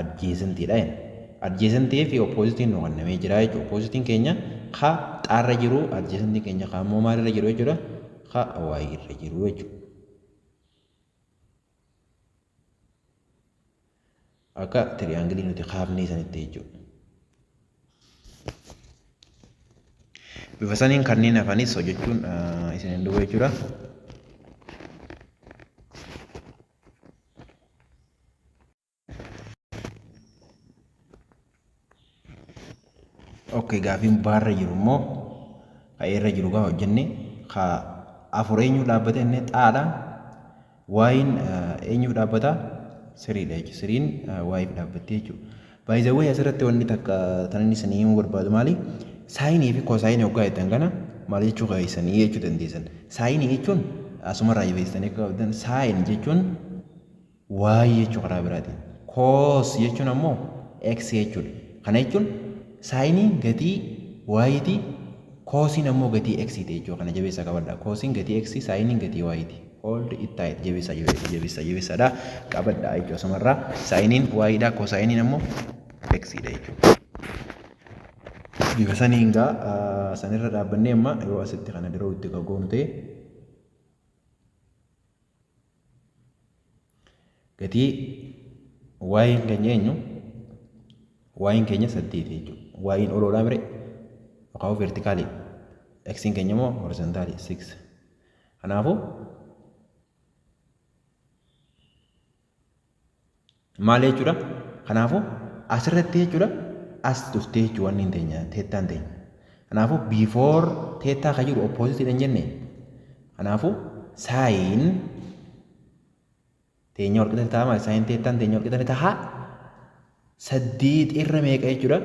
adjacent dha jenna. Adjacent fi opposite nu kennamee jira jechuudha. Opposite keenya ka xaarra jiru, adjacent keenya ka ammoo maalirra jiru jechuudha? Ka y irra jiru jechuudha. Akka tiriyaangilii nuti kaafnee sanitti jechuudha. Bifa saniin kanneen hafanis hojjechuun isin hin dhufu jechuudha. Okay, gaafiin baarra jiru immoo ka irra jiru gaafa hojjenne ka afur eenyuuf dhaabbata inni xaadha. Waayin eenyuuf dhaabbata? Siriidha jechuudha. Siriin waayiif dhaabbatti jechuudha. By the way, asirratti wanni takka tan inni isinii himuu barbaadu maali? Saayinii fi koosaayinii hoggaa jettan kana maal jechuu keessanii jechuu dandeessan. Saayinii jechuun asumarraa jabeessitanii akka qabdan saayin jechuun y jechuu karaa biraatiin. Cos jechuun ammoo x jechuudha. Kana jechuun saayiniin gatii y ti, koosiin ammoo gatii x ti jechuudha. Kana jabeessaa qabadha. Koosiin gatii x, saayiniin gatii y ti. Hold it tight, jabeessaa jabeessaa jabeessaadha qabadha jechuudha. Asumarraa saayiniin y dha, kosaayiniin ammoo x dha jechuudha. Bifa saniin gaa sanirra dhaabbannee amma yoo asitti kana diroo itti goonu ta'e gatii y'n keenya eenyu? Y'n keenya 8 jechuudha. Y'n oloodhaa mire yookaan vertikaalii. X'n keenya immoo horizontaalii 6. Kanaafuu maal jechuudha? Kanaafuu asirratti jechuudha as dhuftee jechuudha wanni hin teenya teettaan teenya. Kanaafuu before teettaa kan jiru opposite hin jenne. Kanaafuu saayin teenya walqixa ta'a maali? Saayin teettaan teenya walqixa ta'a 8 irra meeqa jechuudha?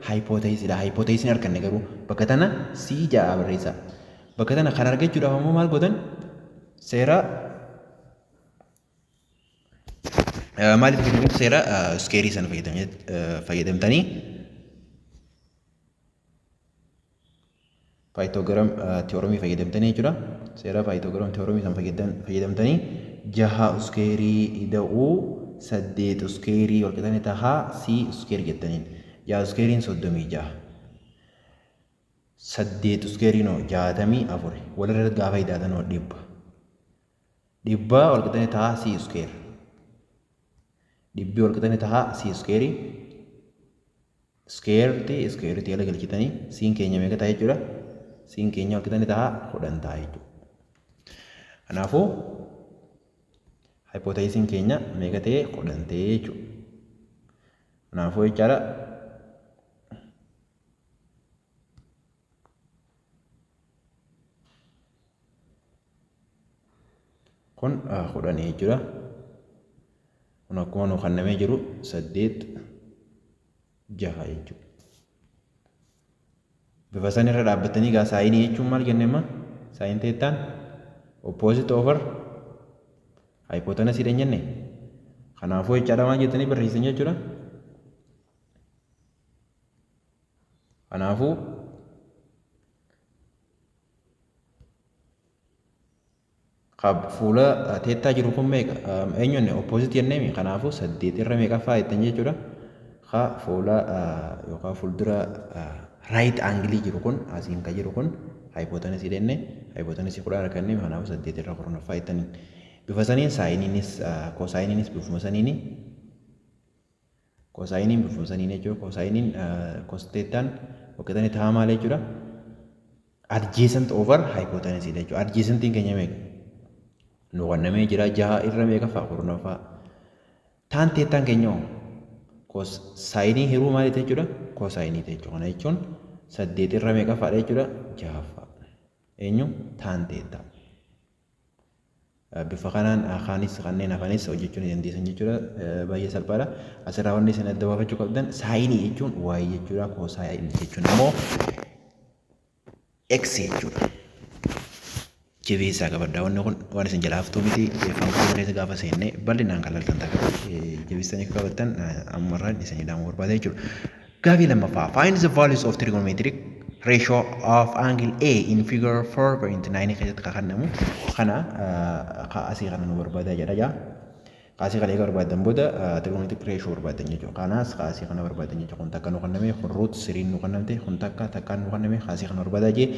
Hypothesis dha. Hypothesis hin arganne garuu bakka tana C ja'a barreessa. Bakka tana kan argachuudhaaf ammoo maal gootan? Seera maaliif fayyadamtu? Seera iskeerii sana fayyadamtanii Pythagorean theoremii fayyadamtanii jechuudha. Seera Pythagorean theoremii sana fayyadamtanii 6 iskeerii ida'uu 8 iskeerii walqixanii tahaa C iskeer jettaniin. 6 iskeeriin 36. 8 iskeeriin hoo 64. Walirra gaafa idaatan hoo 100. 100 walqixanii tahaa C iskeer. Dhibbi walqixanii tahaa C iskeerii. Square square jala galchitanii siin keenya meeqa ta'a jechuudha? Siin keenya walqixa ni ta'a 10 ta'a jechuudha. Kanaafuu hypothesisiin keenya meeqa ta'e? 10 ta'e jechuudha. Kanaafuu jechaadha Kun 10 jechuudha. Kun akkuma nu kennamee jiru 8 6 jechuudha. Bifa san irra dhaabbatanii gaa saayinii jechuun maal jenne amma? Sine thetaan opposite over hypotenuse dha jenne. Kanaafuu jechaadha maal jettanii barreessan jechuudha. Kanaafuu fuula theta jiru kun meeqa? Eenyu jenne? Opposite jenneemi. Kanaafuu 8 irra meeqaffaa jettan jechuudha. Ka fuula yookaan fuuldura right angle jiru kun, asiin ka jiru kun hypotenuse jenne, hypotenuse 10 arganne, kanaafuu 8 irra 10ffaa jettaniin. Bifa saniin saayiniinis kosaayiniinis bifuma saniini. Kosaayiniin bifuma saniin jechuudha. Kosaayiniin cos thetaan hojjetanii ta'a maal jechuudha? Adjacent over hypotenuse jechuudha. Adjacentiin keenya meeqa? Nu kennamee jira 6 irra meeqaffaa? 10ffaa. Tan thetaan keenya hoo? Cos saayinii hiruu maaliiti jechuudha? Kosaayiniiti jechuudha. Kana jechuun 8 irra meeqaffaadha jechuudha? 6ffaa. Eenyu? Tan theta. Bifa kanaan kaanis kanneen hafanis hojjechuu ni dandeessan jechuudha. Baay'ee salphaadha. Asirraa wanni isin adda baafachuu qabdan saayinii jechuun y jechuudha. Koosaayinii jechuun immoo x jechuudha. Jabeessaa qabadha. Wanni kun waan isin jalaa haftuu miti. Fankishina keessa gaafa seenne bal'inaan kan laltan ta'a. Jabeessanii akka qabattan ammarraan isinii dhaamuu barbaada jechuudha. Gaafii lammaffaa. Find the values of trigonometric ratio of angle A in figure 4.9 keessatti kan kennamu kana asii kana nu barbaadaa jedha jaa. Kaasii kana eega barbaadan booda trigonometric ratio barbaadan jechuudha. Kanaas kaasii kana barbaadan jechuudha. Kun takka nu kenname, kun root 3 nu kennamte, kun takka takkaan nu kenname, kaasii kana barbaadaa jee.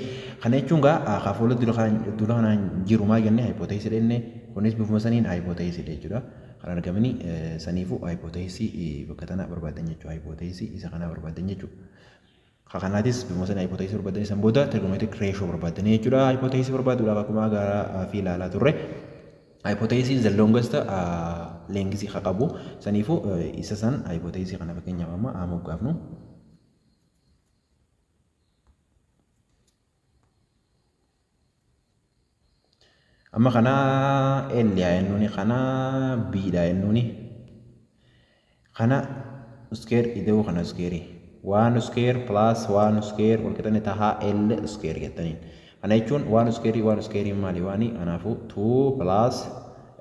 Kana jechuun gaa ka fuula dura kanaan jiru maal jenne? Hypothesis jenne. Kunis bifuma saniin hypothesis jechuudha. Kan argamani saniifuu hypothesis bakka tana barbaadan jechuudha. Hypothesis isa kana barbaadan jechuudha. Ka kanaatis bifuma sanii hypothesis barbaadan, san booda trigonometric ratio barbaadanii jechuudha. Hypothesis barbaaduudhaaf akkuma garaa fi ilaalaa turre. Hypothesis the longest length ka qabu saniifuu isa san hypothesis kana fakkeenyaaf amma haa moggaafnu. Amma kana L haa jennuuni, kana B dha jennuuni. Kana square ida'uu kana square. One square plus one square wal qixxanne tahaa L square jettaniin. Kana jechuun one square one square maali waani? Kanaafuu 2 plus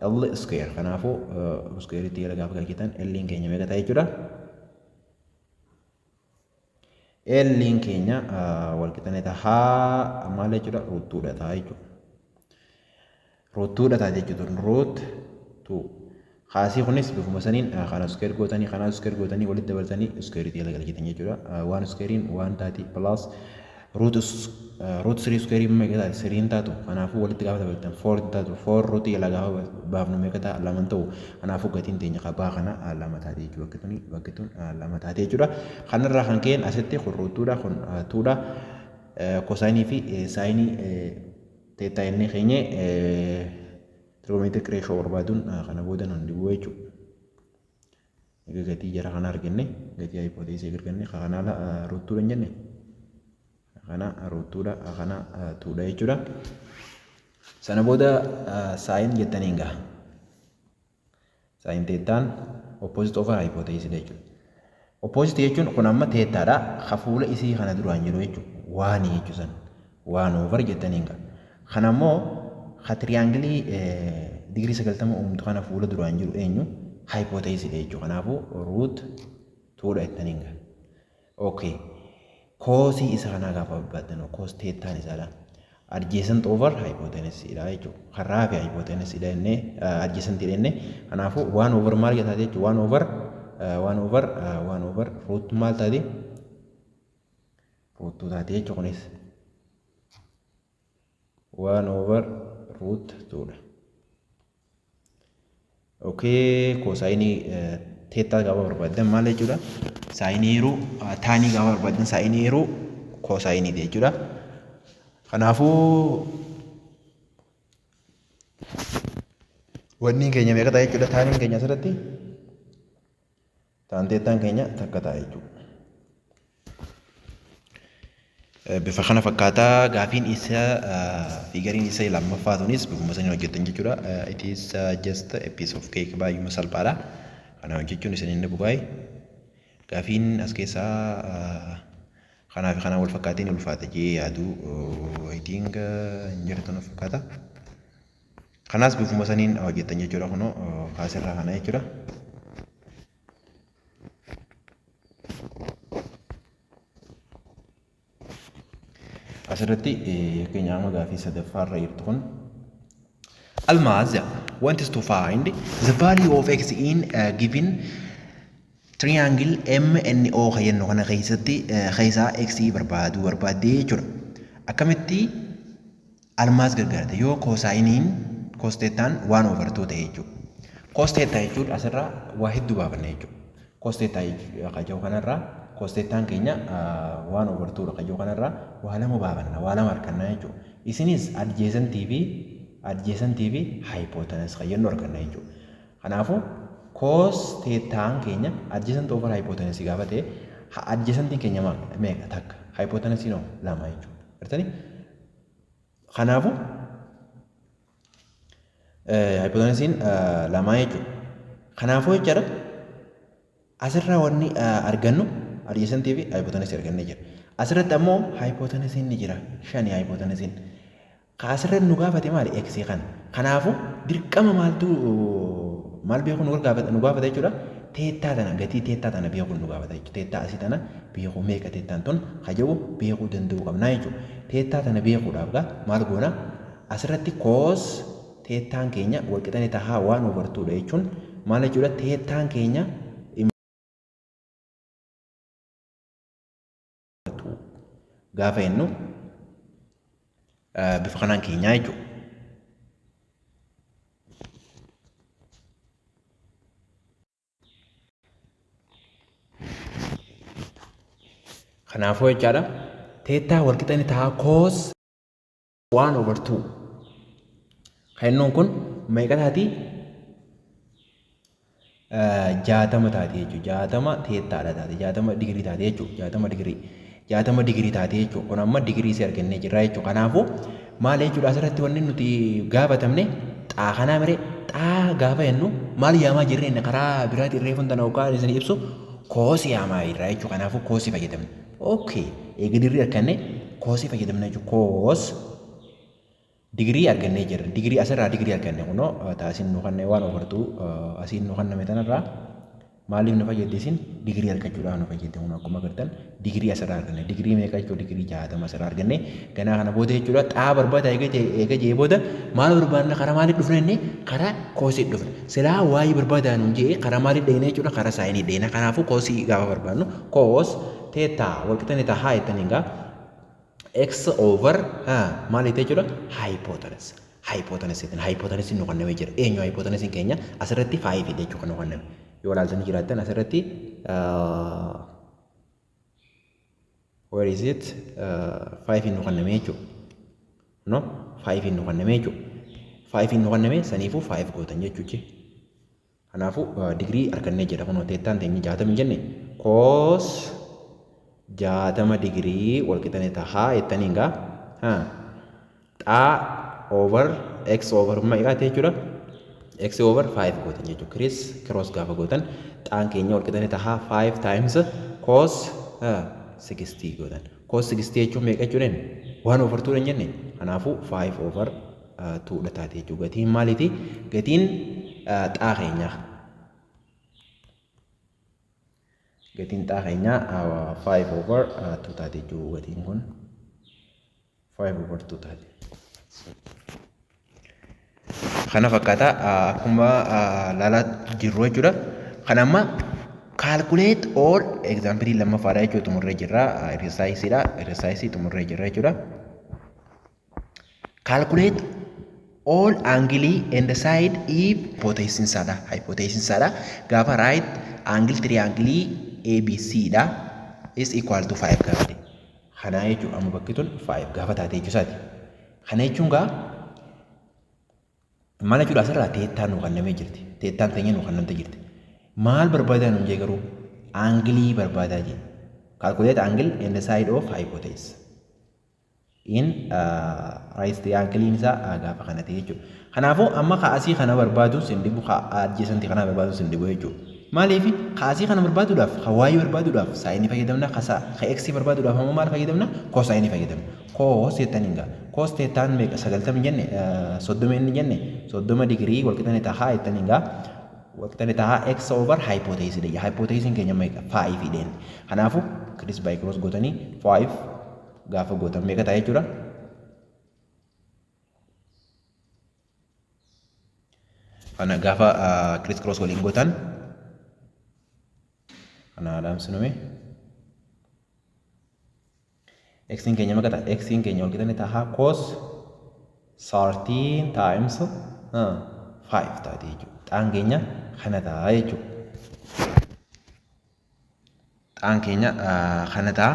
L square. Kanaafuu square itti jala gaafa galchitan L keenya meeqa ta'a jechuudha? L keenya wal qixxanne tahaa maal jechuudha? Root 2 dha ta'a jechuudha. Root 2 dha ta'a jechuudha. Root 2. Kaasii kunis bifuma saniin kana square gootanii, kana square gootanii, walitti dabaltanii square itti jala galchitan jechuudha. One squarein one taati, plus root 3 square meeqa taati? 3 taatu. Kanaafuu walitti gaafa dabaltan 4 taatu. 4 root jala gaafa baafnu meeqa ta'a? 2 ta'u. Kanaafuu gatiin teenya qabaa kana 2 taati jechuudha. Bakki tun 2 taati jechuudha. Kanarraa kan ka'een asitti kun root 2dha, kun 2dha. Kosaayinii fi saayinii theta inni keenye trigonometric ratio barbaaduun kana booda nun dhibuu jechuudha. Egaa gatii jara kana arganne, gatii hypothesis arganne, kana ala root 2dha hin jenne, kana root 2dha, kana 2dha jechuudha. Sana booda sine jettaniin gaha. Sine thetaan opposite over hypothesis jechuudha. Opposite jechuun kun amma thetaadha. Ka fuula isii kana duraan jiru jechuudha. One jechuun san. One over jettaniin gaha. Kana immoo ka triangle digirii 90 uumtu kana fuula duraan jiru eenyu? Hypothesis jechuudha. Kanaafuu root 2dha jettaniin gaha. Okay. Cosii isa kanaa gaafa barbaadan, cos thetaan isaadha. Adjacent over hypotenuse dha jechuudha. Karraa fi hypotenuse dha jennee, adjacent dha jennee. Kanaafuu one over maal taate jechuudha? One over one over one over root maal taate? Root 2 taate jechuudha kunis. One over root 2 dha. Okay, kosaayinii theta gaafa barbaaddan maal jechuudha? Saayinii yeroo tanii gaafa barbaaddan saayinii yeroo kosaayiniiti jechuudha. Kanaafuu wanni keenya meeqa ta'a jechuudha? Taniin keenya asirratti tan thetaan keenya takka ta'a jechuudha. Bifa kana fakkaataa gaafiin isa figureiin isa lammaffaa tunis bifuma sanii hojjettan jechuudha. It is just a piece of cake, baay'uma salphaadha. Kana hojjechuun isin inni bugaa'e. Gaafiin as keessaa kanaa fi kanaan wal fakkaatiin ulfaata jee yaadu, I think, hin jirtu na fakkaata. Kanaas bifuma saniin hojjettan jechuudha, kunoo kaasirraa kana jechuudha. Asirratti fakkeenya amma gaafii sadaffaarra jirtu kun, Almaz wants to find the value of x in a given triangle MNO kan jennu kana keessatti keessaa x barbaaduu barbaaddee jechuudha. Akkamitti Almaaz gargaarate yoo cosineiin cos thetaan 1/2 ta'e jechuudha. Cos theta jechuun asirraa waa hedduu baafanna jechuudha. Cos theta kan kanarraa, cos thetaan keenya 1/2 dha kan kanarraa, waa lama baafanna, waa lama arganna jechuudha. Isinis adjacentii fi hypotenuse kan jennu arganna jechuudha. Kanaafuu cos thetaan keenya adjacent over hypotenuse gaafa ta'e, adjacentiin keenya meeqa? Takka. Hypotenuse noo lama jechuudha. Gartanii? Kanaafuu hypotenuseiin lama jechuudha. Kanaafuu jechaadha, asirraa wanni argannu adjacentii fi hypotenuse argannee jira. Asirratti ammoo hypotenuseiin ni jira. Shani hypotenuseiin. Asirratti nu gaafate maali? X kana. Kanaafuu dirqama maaltu maal beekuu nu gaafata jechuudha. Theta tana, gatii theta tana beekuu nu gaafata jechuudha. Theta asii tana beekuu, meeqa thetaan tun kajabu beekuu danda'uu qabna jechuudha. Theta tana beekuudhaaf gaa maal goona? Asirratti cos thetaan keenya walqixanii tahaa 1/2 dha jechuun maal jechuudha? Thetaan keenya gaafa jennu bifa kanaan keenyaa jechuudha. Kanaafuu jechaadha, theta walqixanii tahaa cos 1/2 kan kun meeqa taati? 60 taati jechuudha. 60 thetadha taate. 60 digirii taate jechuudha. 60 digirii. 60 digirii taate jechuudha. Kun amma digirii si argannee jirra jechuudha. Kanaafuu maal jechuudha, asirratti wanni nuti gaafatamne xaa kanaa miree. Xaa gaafa jennu maal yaamaa jirre? Inni karaa biraatiin reefuun tana hoggaa isin ibsu cosii yaamaa jirra jechuudha. Kanaafuu cosii fayyadamne. Okay. Eega digirii arganne cosii fayyadamne jechuudha. Cos digirii argannee jirra. Digirii asirraa digirii arganne, kunoo taasiin nu kannee 1/2 asiin nu kanname tanarraa maaliif nu fayyadde isin? Digirii argachuudhaaf nu fayyadde. Kun akkuma agartan digirii asirraa arganne. Digirii meeqa jechuudha? Digirii 60 asirraa arganne. Ganaa kana booda jechuudha, xaa barbaada eega jee booda maal barbaadna? Karaa maaliif dhufna inni? Karaa cosii dhufna. Silaa waa'ee barbaadaa nuun jee karaa maaliif dheeyna jechuudha? Karaa sineii dheeyna. Kanaafuu cosii gaafa barbaadnu cos theta walqixanii tahaa jettanii gaa x over maal jettee jechuudha? Hypotenuse. Hypotenuse jettan. Hypotenuse nu kennamee jira. Eenyu hypotenuse keenya? Asirratti 5 jechuudha kan nu kenname. Yoo ilaaltanii jiraattan asirratti, where is it? 5 nu kenname jechuudha. No, 5 nu kenname jechuudha. 5 nu kenname, saniifuu 5 gootan jechuudha. Kanaafuu digirii argannee jira, kunoo thetaan teenya 60 jenne. Cos 60 digirii walqixanii tahaa jettanii gaa xaa over x over meeqaati jechuudha? X over 5 gootan jechuudha. Criss cross gaafa gootan xaan keenya walqixanii tahaa 5 times cos 60 gootan. Cos 60 jechuun meeqa jechuudha? 1/2 dha jenne. Kanaafuu 5 over 2 dha taate jechuudha. Gatiin maaliiti? Gatiin xaa keenyaa. Gatiin xaa keenyaa 5 over 2 taate jechuudha, gatiin kun 5 over 2 taate. Kana fakkaata akkuma laalaa jirru jechuudha. Kan amma calculate all example lammaffaadha jechuudha, xumurree jirra. Exercise dha. Exercise xumurree jirra jechuudha. Calculate all angle and side if hypotenuse isaadha. Hypotenuse isaadha. Gaafa right angle triangle ABC dha is equal to 5 gaafa ta'e. Kanaa jechuun amma bakki tun 5 gaafa taate jechuu isaati. Kana jechuun gaa maal jechuudha? Asirraa thetaan nu kennamee jirti. Thetaan teenya nu kennamtee jirti. Maal barbaadaa nuun jee garuu? Angleii barbaadaa jee. Calculate angle and side of hypotenuse. In right triangle'n isaa gaafa kana ta'e jechuudha. Kanaafuu amma kaasii kana barbaadu sin dhibu, adjacent kana barbaadu sin dhibu jechuudha. Maaliif? Kaasii kana barbaaduudhaaf, ka y barbaaduudhaaf sine fayyadamna, ka x barbaaduudhaaf ammoo maal fayyadamna? Cosine fayyadamna. Cos jettaniin gaa. Cos thetaan meeqa? 90 jenne, 30 inni jenne, 30 digirii walqixa ni tahaa jettaniin gaa. Walqixa ni tahaa x over hypotenuse dha. Hypotenuse keenya meeqa? 5 dheen. Kanaafuu criss by cross gootanii 5 gaafa gootan meeqa ta'a jechuudha? Kana gaafa criss cross waliin gootan, kana dhaamsinume, x'n keenya meeqa ta'a? X'n keenya walqixa ni tahaa cos 13 times 5 taati jechuudha. Xaan keenya kana ta'a jechuudha. Xaan keenya kana ta'a.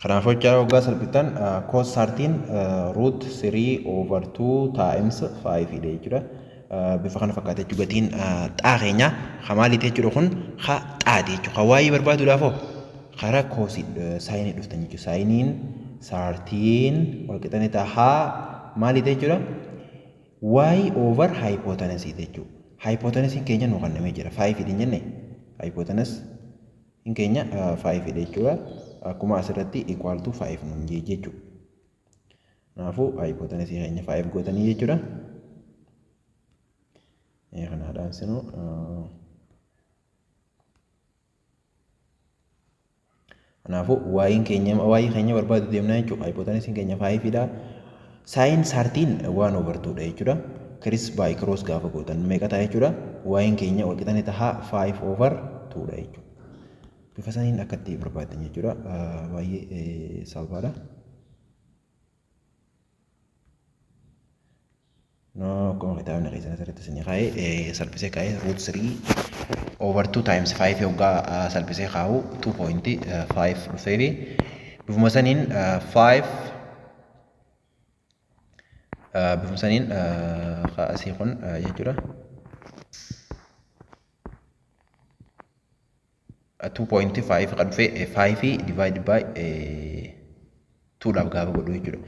Kanaafuu jecha waggaa salphitan cos 13 root 3 over 2 times 5 dha jechuudha. Bifa kana fakkaata jechuudha gatiin xaa keenya ka maaliiti jechuudha? Kun ka xaati jechuudha. Ka y barbaaduudhaaf hoo karaa cos sine dhuftan jechuudha. Sineiin 13 walqixa ni tahaa maaliiti jechuudha? Y over hypotenuse jechuudha. Hypotenuse keenya nu kennamee jira. 5 hin jenne, hypotenuse hin keenya 5 dha jechuudha. Akkuma asirratti equal to 5 nuun jee jechuudha. Kanaafuu hypotenuse keenya 5 gootanii jechuudha. Kana dhaamsinu. Kanaafuu y'n keenya, y keenya barbaadu deemnaa jechuudha. Hypotenuse keenya 5 dha. Sine 13 1 over 2 dha jechuudha. Criss by cross gaafa gootan meeqa ta'a jechuudha? Y'n keenya walqixa ni tahaa 5 over 2 dha jechuudha. Bifa saniin akka itti barbaadan jechuudha. Baay'ee salphaadha. No, akkuma kitaabni keessan asirratti isinii kaa'ee salphisee kaa'ee, root 3 over 2 times 5 yoggaa salphisee kaa'u 2.5 dhufee fi bifuma saniin 5, bifuma saniin asii kun jechuudha. 2.5 kan dhufe 5 divide by 2 dhaaf gaafa godhu jechuudha.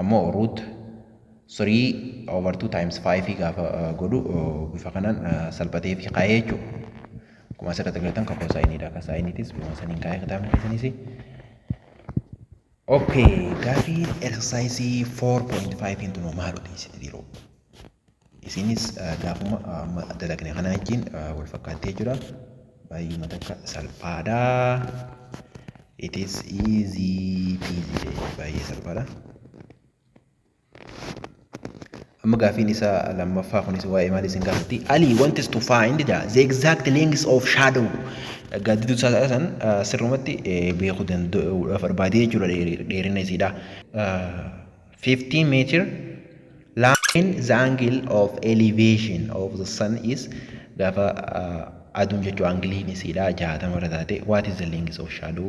Ammoo root 3 over 2 times 5 gaafa godhu bifa kanaan salphatee fi kaa'ee jechuudha. Akkuma asirratti agartan kan cosineiidha. Kan sineiitis bifuma saniin kaa'ee kitaabni keessanis. Okay, gaafii exercise 4.5 hin tunu maal odeessiti yeroo? Isinis gaafuma amma dalagne kana wajjin wal fakkaattee jira. Baay'uma takka salphaadha. It is easy peasy, baay'ee salphaadha. Amma gaafiin isaa lammaffaa kunis waa'ee maalii isin gaafatti? Ali wants to find the exact length of shadow. Gaaddidduu isaa san sirrumatti beekuu danda'uudhaaf barbaadee jechuudha dheerina isiidha. 15 meter line, the angle of elevation of the sun is, gaafa aduun jechuu angleiin isiidha 60 irra taate, what is the length of shadow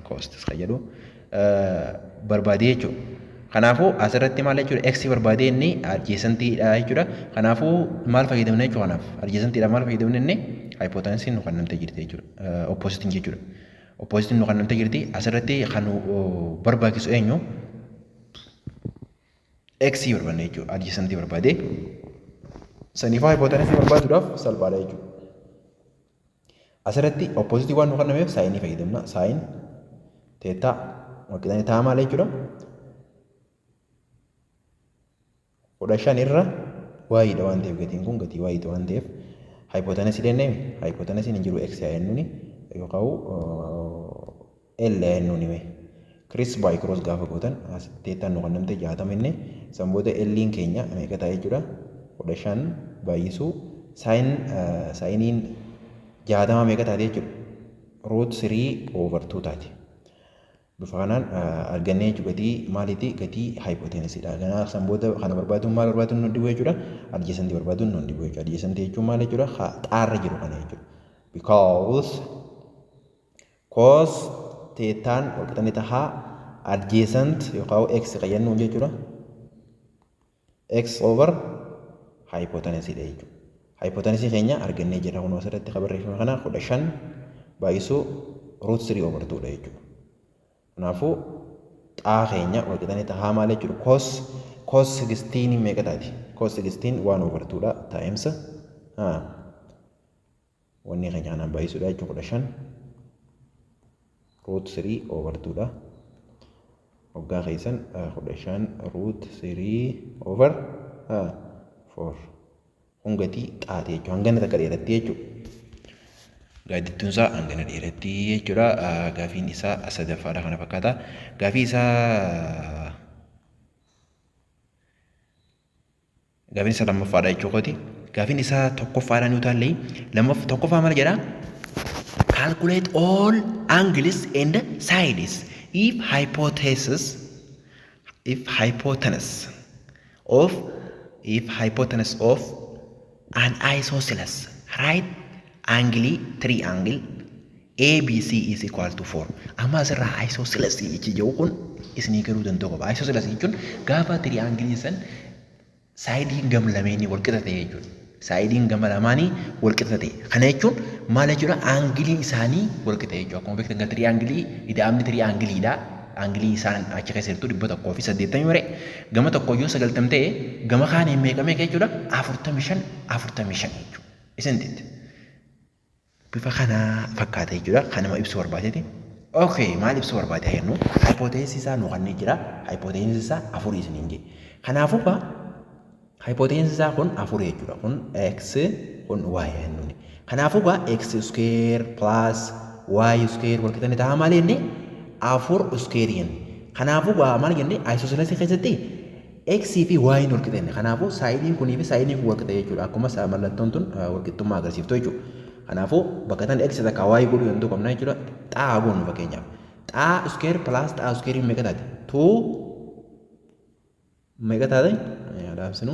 cast ka jedhu barbaadee jechuudha. Kanaafuu asirratti maal jechuudha? X barbaadee inni adjacentiidha jechuudha. Kanaafuu maal fayyadamna jechuudha? Kanaaf adjacentiidha maal fayyadamna? Inni hypotenuse nu kennamtee jirti jechuudha. Opposite jechuudha. Opposite nu kennamtee jirti. Asirratti kan nu barbaachisu eenyu? X barbaadna jechuudha. Adjacentii barbaadee. Saniifaa hypotenuse barbaaduudhaaf salphaadha jechuudha. Asirratti opposite waan nu kennameef sine fayyadamna. Sine theta walqixanii ta'a maal jechuudha? 15 irra yidha waan ta'eef, gatiin kun gatii yiti waan ta'eef, hypotenuse jennee hypotenuse hin jiru, x haa jennuuni yookaan l haa jennuuni mee. Criss by cross gaafa gootan asitti thetaan nu kennamte 60 inni san booda L'n keenya meeqa ta'a jechuudha? 15 baay'isuu sine, sineiin 60 meeqa taate jechuudha? Root 3 over 2 taate. Bifa kanaan argannee jechuudha gatii maaliiti? Gatii hypotenuseiidha. Kanaaf san booda kana barbaaduun maal barbaaduun nu dhibu jechuudha? Adjacentii barbaaduun nu dhibu jechuudha. Adjacentii jechuun maal jechuudha? Xaarra jiru kana jechuudha. Because cos thetaan walqixa tahaa adjacent yookaan x qayyannuun jechuudha. X over hypotenuseiidha jechuudha. Hypotenuse keenya argannee jirra, kun asirratti kan barreeffame kana, 15 baay'isuu root 3 over 2 dha jechuudha. Kanaafuu xaa keenya walqixanii tahaa maal jechuudha? Cos 16 meeqa taati? Cos 16 1 over 2 dha times wanni keenya kanaan baay'isuudha jechuudha 15 root 3 over 2 dha. Waggaa keessan 15 root 3 over 4. Kun gatii xaate jechuudha. Hangana takka dheeratti jechuudha. Gaaddidduun isaa hangana dheeratti jechuudha. Gaafiin isaa sadaffaadha kana fakkaata. Gaafiin isaa lammaffaadha jechuu kooti. Gaafiin isaa tokkoffaadha ni utaallee. Lammaff tokkoffaa maal jedhaa? Calculate all angles and sides if hypothesis if hypotenuse of if hypotenuse of an isosceles right angle triangle ABC is equal to 4. Amma asirraa isosceles jechi jedhu kun isinii galuu danda'u qaba. Isosceles jechuun gaafa triangle san sideiin gama lameenii wal qixa ta'e jechuudha. Sideiin gama lamaanii wal qixa ta'e. Kana jechuun maal jechuudha? Angleiin isaanii wal qixa jechuudha. Akkuma beektan triangle ida'amni triangleiidha. Angle isaan achi keessa jirtu 180 mire. Gama tokko yoo 90 ta'e gama kaaniin meeqa meeqa jechuudha? 45 45 jechuudha. Isn't it? Bifa kanaa fakkaata jechuudha. Kanuma ibsuu barbaadeeti. Okay, maal ibsuu barbaade jennu? Hypothesis isaa nu kanneen jira. Hypothesis isaa afurii isiniin jedhe. Kanaafuu ba hypothesis isaa kun afurii jechuudha. Kun x kun y jennuuni. Kanaafuu ba x square plus y square wal qixa ni ta'a maal jenne? Afur square jenne. Kanaafuu ba maal jenne? Isosceles keessatti x fi y wal qixa jenne. Kanaafuu sideiin kunii fi sideiin kun wal qixa jechuudha. Akkuma mallattoon tun wal qixxummaa agarsiiftu jechuudha. Kanaafuu bakka tan x takka y godhuu danda'u qabna jechuudha. Xaa goonu fakkeenyaaf. Xaa square plus xaa square meeqa taate? 2 meeqa taate? Dhaabsinu.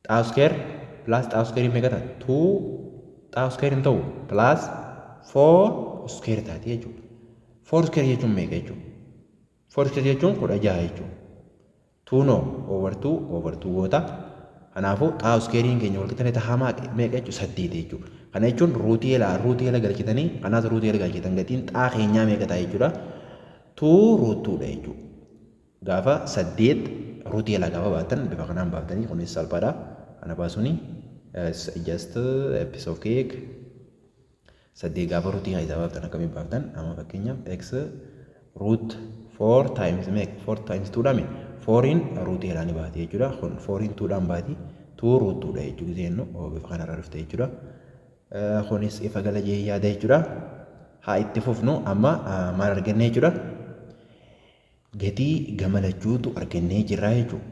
Xaa square plus xaa square meeqa taate? 2 xaa square hin ta'u plus 4 square taate jechuudha. 4 square jechuun meeqa jechuudha? 4 square jechuun 16 jechuudha. 2 no over 2 over 2 goota. Kanaafuu xaa squarein keenya wal qixxee tahaa meeqa jechuudha? 8 jechuudha. Kana jechuun rootii elaa rootii ela galchitanii kanaas rootii ela galchitan gatiin xaa keenyaa meeqa ta'a jechuudha? 2 root 2 dha jechuudha. Gaafa 8 rootii elaa gaafa baatan bifa kanaan baaftanii kunis salphaadha. Kana baasuuni just a piece of cake. 8 gaafa rootii keessaa baaftan akkamiin baaftan? Amma fakkeenyaaf x root 4 times meeqa? 4 times 2 dhame 4in rootii elaa ni baati jechuudha. Kun 4in 2 dhaan baati 2 root 2 dha jechuudha. Gisee jennu bifa kanarra dhufte jechuudha. Kunis ifa gala jee yaada jechuudha. Haa itti fufnu amma maal arganne jechuudha? Gatii gama lachuutu argannee jirra jechuudha.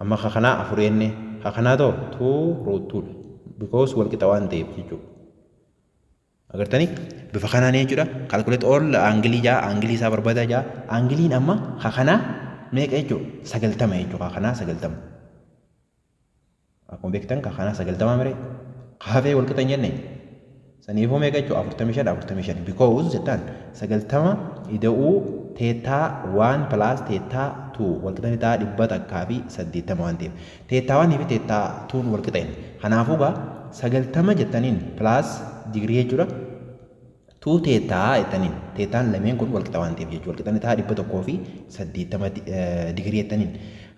Amma ka kanaa afur jenne ka kanaa ta'u 2 root 2 dha. Because wal qixa waan ta'eef jechuudha. Agartanii bifa kanaan jechuudha. Calculate all angle jaa angle isaa barbaadaa jaa angleiin amma ka kanaa meeqa jechuudha? 90 jechuudha. Ka kanaa 90. Akkuma beektan ka kanaa 90 mire ka hafee wal qixa hin jenne. Saniifuu meeqa jechuudha? 45 45 because jettaan 90 ida'uu theta 1 plus theta 2 wal qixa ni ta'a 180 waan ta'eef. Theta 1 fi theta 2 wal qixa hin. Kanaafuu gaa 90 jettaniin plus digirii jechuudha. 2 theta jettaniin thetaan lameen kun wal qixa waan ta'eef jechuudha. Wal qixa ni ta'a 180 digirii jettaniin.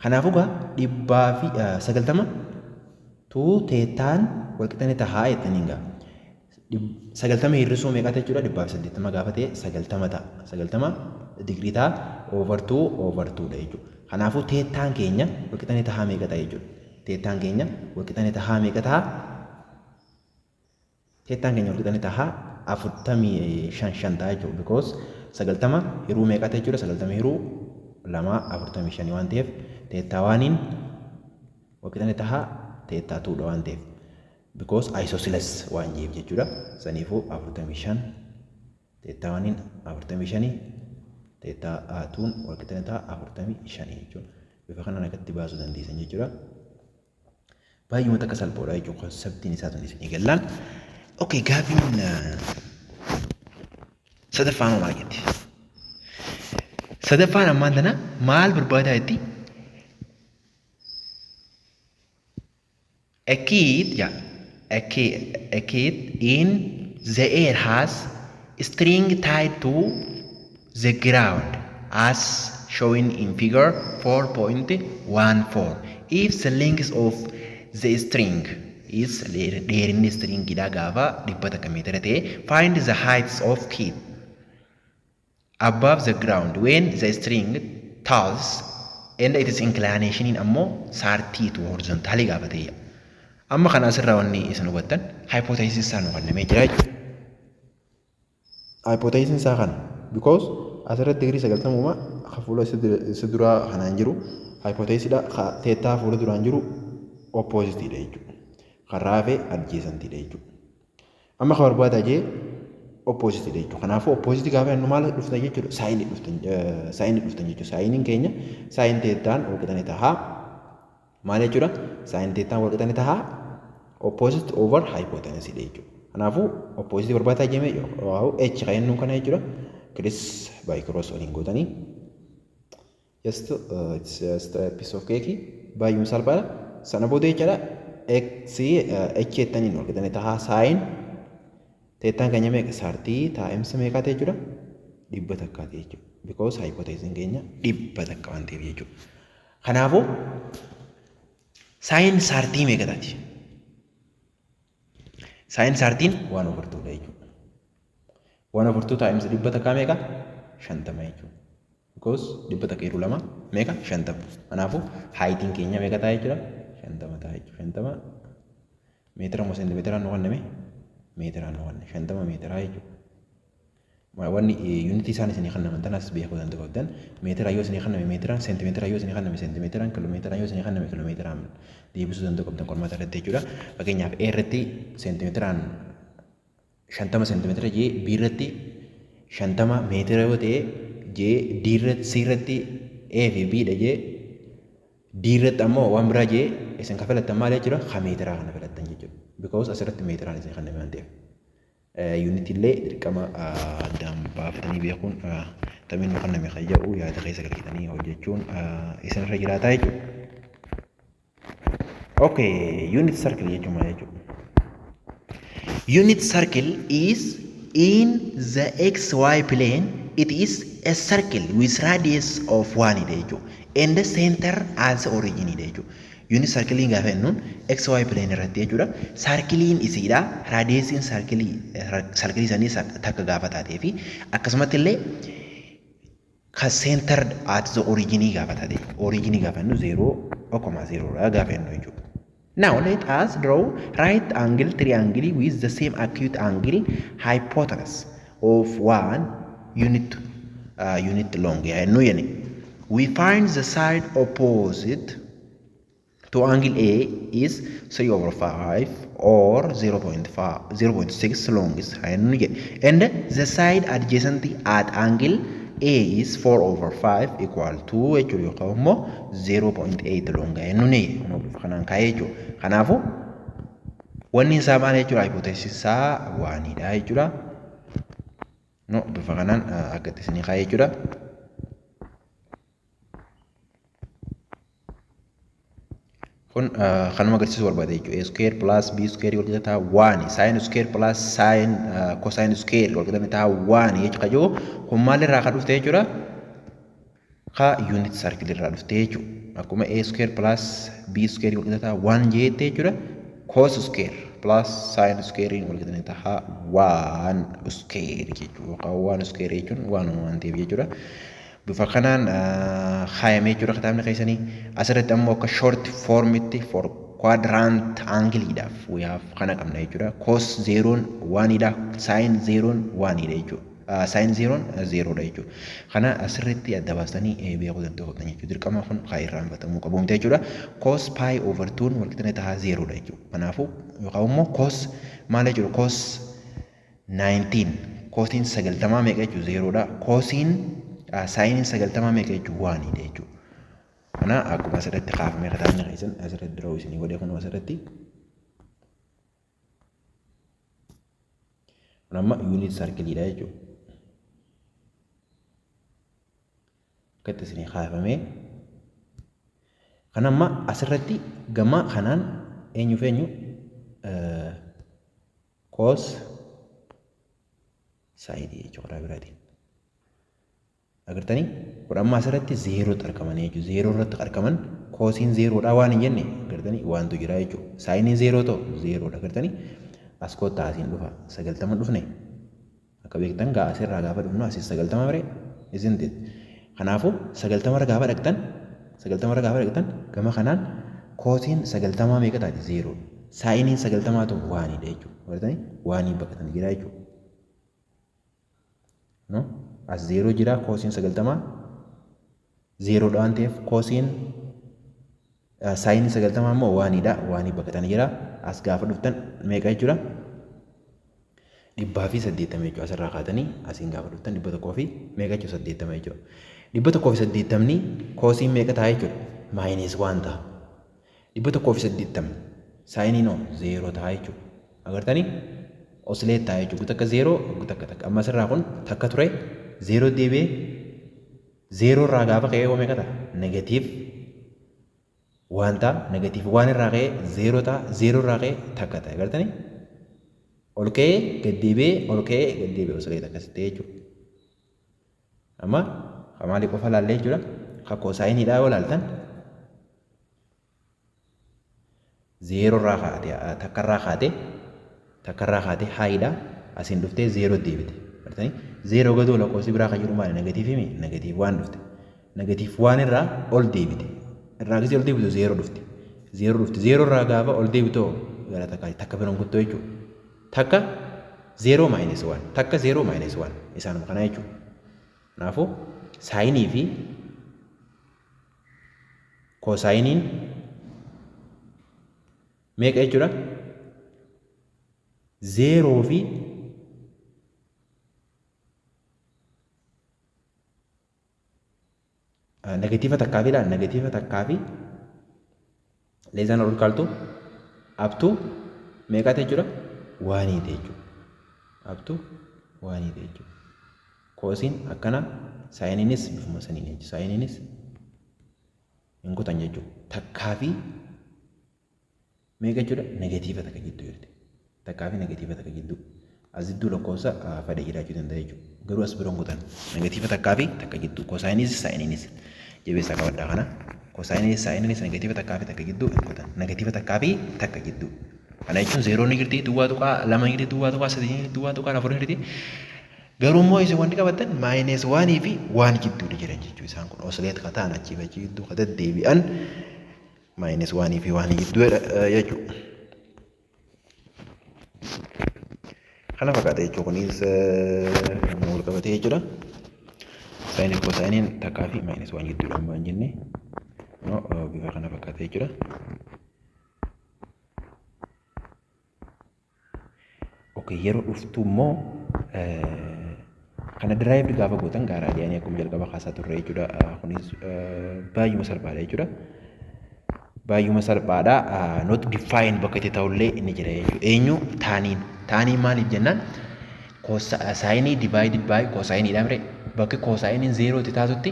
Kanaafuu gaa 190 2 thetaan wal qixa ni ta'a jettaniin gaa. 90 hir'isuu meeqa jechuudha? 180 gaafa ta'e 90 ta'a. 90 digirii ta'a over 2 over 2 dha jechuudha. Kanaafuu thetaan keenya wal qixa ni ta'a meeqa ta'a jechuudha. Thetaan keenya wal qixa ni ta'a meeqa ta'a? Thetaan keenya wal qixa ni ta'a 45 5 ta'a jechuudha. Because 90 hiruu meeqa ta'a jechuudha? 90 hiruu 2 45 waan ta'eef theta oneiin wal qixa ni ta'a theta 2 dha waan ta'eef. Because isosceles waan jeef jechuudha. Saniifuu 45 Theta oneiin 45, theta twoon walqixa ni ta'a 45 jechuudha. Bifa kanaan akkatti baasuu dandeessan jechuudha. Baay'uma takka salphoodha jechuudha conceptiin isaa tun isin eegallaan. Okay, gaafiin sadaffaan hoo maal jetti? Sadaffaan ammaan tana maal barbaadaa jetti? A kid, yeah, a kid in the air has string tied to the ground as shown in figure 4.14. If the length of the string is, dheerinni stringidha gaafa 100 meetira ta'e, find the heights of kid above the ground when the string taws and its inclination ammoo 30 to horizontally gaafa ta'e. Amma kana asirraa wanni isin hubattan hypothesis isaa nu kennamee jira jechuudha. Hypothesis isaa kana because asirratti digirii 90 ka fuula isa duraa kanaan jiru hypothesisidha, theta fuula duraan jiru oppositeidha jechuudha. Kan raafee adjacentidha jechuudha. Amma ka barbaadaa jee oppositeidha jechuudha. Kanaafuu opposite gaafa jennu maal dhuftan jechuudha? Sineii dhuftan, sineii dhuftan jechuudha. Sineiin keenya sine thetaan walqixa ni tahaa. Maal jechuudha? Sine thetaan walqixa ni tahaa opposite over hypotenuse jechuudha. Kanaafuu opposite barbaadaa jemee h kan jennuun kana jechuudha. Criss by cross waliin gootanii. Just it's just a piece of cake, baay'uma salphaadha. Sana booda jechuudha x h jettaniin walqixa ni tahaa sine thetaan keenya meeqa? 30 times meeqaati jechuudha? 100ti jechuudha. Because hypotenuse keenya 100 waan ta'eef jechuudha. Kanaafuu sine 30 meeqa taati? Sine 30n one over twodha jechuudha. One over two times 100 meeqa? 50 jechuudha. Because 100 yeroo lama meeqa? 50. Kanaafuu heightiin keenya meeqa ta'a jechuudha? 50 ta'a jechuudha. 50 meetira moo seentimeetiraan nu kenname? Meetiraan nu kenne, 50 meetiraa jechuudha. Wanni unitii isaan isinii kennaman tanas beekuu danda'u qabdan. Meetira yoo isinii kenname meetiraan, seentimeetira yoo isinii kenname seentimeetiraan, kiloomeetiraan yoo isinii kenname kiloomeetiraan deebisuu danda'u qabdan qormaata irratti jechuudha. Fakkeenyaaf A irratti seentimeetiraan 50 seentimeetira jee, B irratti 50 meetira yoo ta'e jee, D irratti, C irratti A fi B dha jee, D irratti ammoo waan biraa jee, isin ka filattan maal jechuudha? Ka meetiraa kana filattan jechuudha. Because asirratti meetiraan isin kenname waan ta'eef. Unitii illee dirqama addaan baafatanii beekuun tamiin nu kenname kan jedhu yaada keessa galchitanii hojjechuun isinirra jiraataa jechuudha. Okay, unit circle jechuun maal jechuudha? Unit circle is in the xy plane. It is a circle with radius of 1 dha jechuudha. And the center as origin dha jechuudha. Unit circle gaafa jennuun xy plane irratti jechuudha. Circleiin isiidha. Radiusiin circleii sanii takka gaafa taatee fi akkasumatti illee ka center at the origin gaafa taate. Origin gaafa jennu 0,0 dha gaafa jennu jechuudha. Now let us draw right angle triangle with the same acute angle hypotenuse of one unit long. Jennu jenne. We find the side opposite to angle A is 3 over 5 or 0.5 0.6 long is jennu jedhe. And the side adjacent at angle A is 4 over 5 equal to jechuudha yookaan immoo 0.8 long jennu ni bifa kanaan kaa'ee jechuudha. Kanaafuu wanni isaa maal jechuudha? Hypothesis isaa oneidha jechuudha. No, bifa kanaan akka itti isinii kaa'ee jechuudha. Kun kanuma agarsiisuu barbaade jechuudha. A square plus B square wal qixa ta'a one. Sin square plus sin cosine square wal qixa ta'a one jechuudha. Jiru kun maalirraa kan dhufte jechuudha? Ka unit circle irraa dhufte jechuudha. Akkuma A square plus B square wal qixa ta'a one jette jechuudha. Cos square plus sin square wal qixa ta'a one square jechuudha. Yookaan one square jechuun waanuma waan ta'eef jechuudha. Bifa kanaan kaayamee jechuudha kitaabni keessanii. Asirratti ammoo akka short formitti for quadrant angleidhaaf we have kana qabna jechuudha. Cos zeroon oneidha, sin zeroon oneidha jechuudha. Sin zeroon zerodha jechuudha. Kana asirratti adda baastanii beekuu danda'u qabdan jechuudha. Dirqama kun kan irraanfatamuu qabu miti jechuudha. Cos pi over 2 walqixa ta'a zerodha jechuudha. Kanaafuu yookaan immoo cos maal jechuudha? Cos 19, Cosiin 90 meeqa jechuudha? Zeeroodha. Cosiin sineiin 90 meeqa jechuudha? Oneiidha jechuudha. Kana akkuma asirratti kaafamee kitaabni keessan asirratti draw isinii godhee kun asirratti. Kun amma unit circleiidha jechuudha. Akkatti isinii kaafamee. Kan amma asirratti gama kanaan eenyuuf eenyu cos sideii jechuudha karaa biraatiin. Agartanii kun amma asirratti zeerootti argamanii jechuudha. Zeeroo irratti argaman cosiin zeeroodha waan hin jenne agartanii waantu jira jechuudha. Sineiin zeeroo ta'u zeeroodha agartanii as kottaa asiin dhufa 90 dhufne akka beektan gaa asirraa gaafa dhufnu asis 90 bire, isn't it? Kanaafuu 90rra gaafa dhaqxan, 90rra gaafa dhaqxan gama kanaan cosiin 90 meeqa taati? Zeeroodha. Sineiin 90 ta'u oneiidha jechuudha. Agartanii oneii bakka tana jira jechuudha. No? As zeeroo jira, cosiin 90 zeeroodha waan ta'eef cosiin sineii 90 immoo oneiidha. Oneii bakka tana jira. As gaafa dhuftan meeqa jechuudha? 180 jechuudha. Asirraa kaatanii asiin gaafa dhuftan dhibba tokkoo fi meeqa jechuudha? 80 jechuudha. 180ni cosiin meeqa ta'a jechuudha? Minus one ta'a. 180 sineiin hoo zeeroo ta'a jechuudha. Agartanii oscillate ta'a jechuudha. Takka zeeroo, takka takka. Amma asirraa kun takka ture, zeeroo deebi'ee, zeeroo irraa gaafa ka'ee hoo meeqa ta'a? Negative one ta'a. Negative one irraa ka'ee zeeroo ta'a. Zeeroo irraa ka'ee takka ta'a. Agartanii ol ka'ee gad deebi'ee, ol ka'ee gad deebi'ee oscillate akkasitti jechuudha. Amma maalii qofa laallee jechuudha? Ka cosineiidhaa yoo laaltan zeeroo irraa kaatee, takka irraa kaatee, takka irraa kaatee highiidha, asiin dhuftee zeeroo deebite. Agartanii zeeroo gadoo lakkoofsi biraa kan jiru maali? Negative mi? Negative one dhufte. Negative one irraa ol deebite. Irraa gisee ol deebitu zeeroo dhufte. Zeeroo dhufte. Zeeroo irraa gaafa ol deebitu gara takka takka biroon kuttoo jechuudha. Takka zeeroo minus one. Takka zeeroo minus one. Isaanuma kana jechuudha. Kanaafuu sineii fi cosineiin meeqa jechuudha? Zeeroo fi negative takkaa fi laal negative takkaa fi less than or equal to up to meeqaati jechuudha? Oneiiti jechuudha. Up to oneiiti jechuudha. Cosiin akkana, sineiinis bifuma saniin jechuudha. Sineiinis hin kutan jechuudha. Takkaa fi meeqa jechuudha? Negative takka jidduu jirti. Takkaa fi negative takka jidduu. As jidduu lakkoofsa fedhe jiraachuu danda'a jechuudha. Garuu as biroon kutan. Negative takkaa fi takka jidduu. Cosineiinis sineiinis. Jabeessaa qabadhaa kana. Cosineiinis sineiinis negative takkaa fi takka jidduu hin kutan. Negative takkaa fi takka jidduu. Kana jechuun zeeroo ni jirti, 0.2 ni jirti, 0.3 ni jirti, 0.4 ni jirti. Garuu immoo isin wanti qabattan minus oneii fi one jidduudha jiran jechuudha. Isaan kun oscillate ka ta'an achii fi achii jidduu ka deddeebi'an minus oneii fi oneii jidduudha jechuudha. Kana fakkaata jechuudha kunis wal qabatee jechuudha. Sineii fi cosineiin takkaa fi minus one jidduudha waan jenne bifa kana fakkaata jechuudha. Okay, yeroo dhuftu immoo kana derived gaafa gootan gaa radianii akkuma jalqaba kaasaa turre jechuudha. Kunis baay'uma salphaadha jechuudha. Baay'uma salphaadha. Not define bakka itti ta'ullee ni jira jechuudha. Eenyu? Taniin. Taniin maaliif jennaan sineii divided by cosineiidha mire bakki cosineiin zeerootti taatutti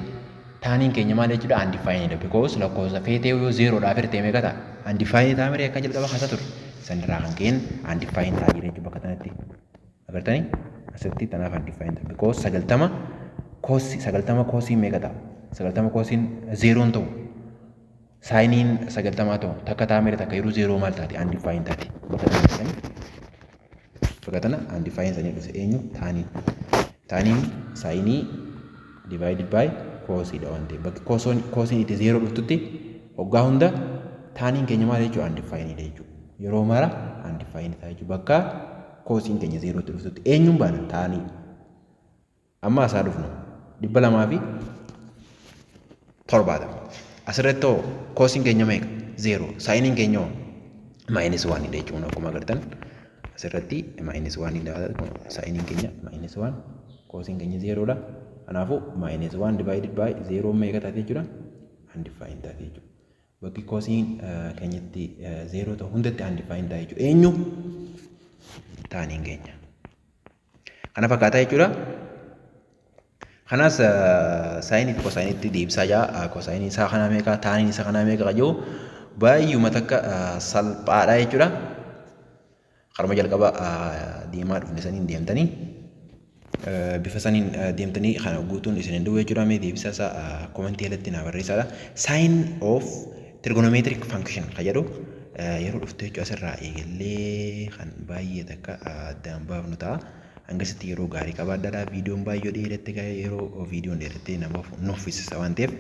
taniin keenya maal jechuudha? Undefined, because lakkoofsa feetee yoo zeeroodhaaf hirtee meeqa ta'a? Undefined ta'a mire akka jalqaba kaasaa turre. Sanirraa kan ka'een undefined ta'a jira jechuudha bakka kanatti. Agartanii asitti tanaaf undefined ta'a because 90 cosii 90 cosiin meeqa ta'a? 90 cosiin zeeroon ta'u. Sineiin 90 ta'u takka ta'a mire takka yeroo zeeroo maal taate? Undefined taate. Bakka kanatti bakka tana undefined sanii dhufe eenyu? Taniin. Taniin sineii divided by cosiidha waan ta'eef bakki cosiin itti zeeroo dhuftutti hoggaa hunda taniin keenya maal jechuudha? Undefined jechuudha. Yeroo mara undefined ta'a jechuudha. Bakka cosiin keenya zeerootti dhuftutti eenyuun baana? Tanii. Amma asaa dhufnu 270. Asirratti hoo cosiin keenya meeqa? Zeeroo. Sineiin keenya hoo minus oneidha jechuudha akkuma agartan. Asirratti minus one ilaala, sineiin keenya minus one, cosiin keenya zerodha. Kanaafuu minus one divided by zero meeqa taate jechuudha? Undefined taate jechuudha. Bakki cosiin keenyatti zero ta'u hundatti undefined ta'a jechuudha. Eenyu? Taniin keenya. Kana fakkaataa jechuudha. Kanaas sineii fi cosineitti deebisaa jira. Cosineii isaa kanaa meeqa, taniin isaa kanaa meeqa qabu baay'uma takka salphaadha jechuudha. Karuma jalqaba deemaa dhufne saniin deemtanii, bifa saniin deemtanii kana guutuun isin hin dhufu jechuudha. Mee deebisa isaa commentii jalatti naa barreessaadha. Sign of trigonometric function kan jedhu yeroo dhuftu jechuudha, asirraa eegallee kan baay'ee takka addaan baafnu ta'a. Hangasitti yeroo gaarii qabaadhaadha. Viidiyoon baay'ee dheeratte ga'ee, yeroo viidiyoon dheeratte nama nuffisisa waan ta'eef,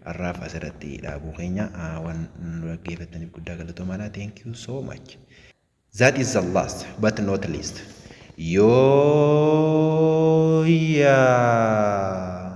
har'aaf asirratti dhaabuu keenya. Waan nu dhaggeeffattaniif guddaa galatoomaadha. Thank you so much. That is the last but not least. Yoo yaa.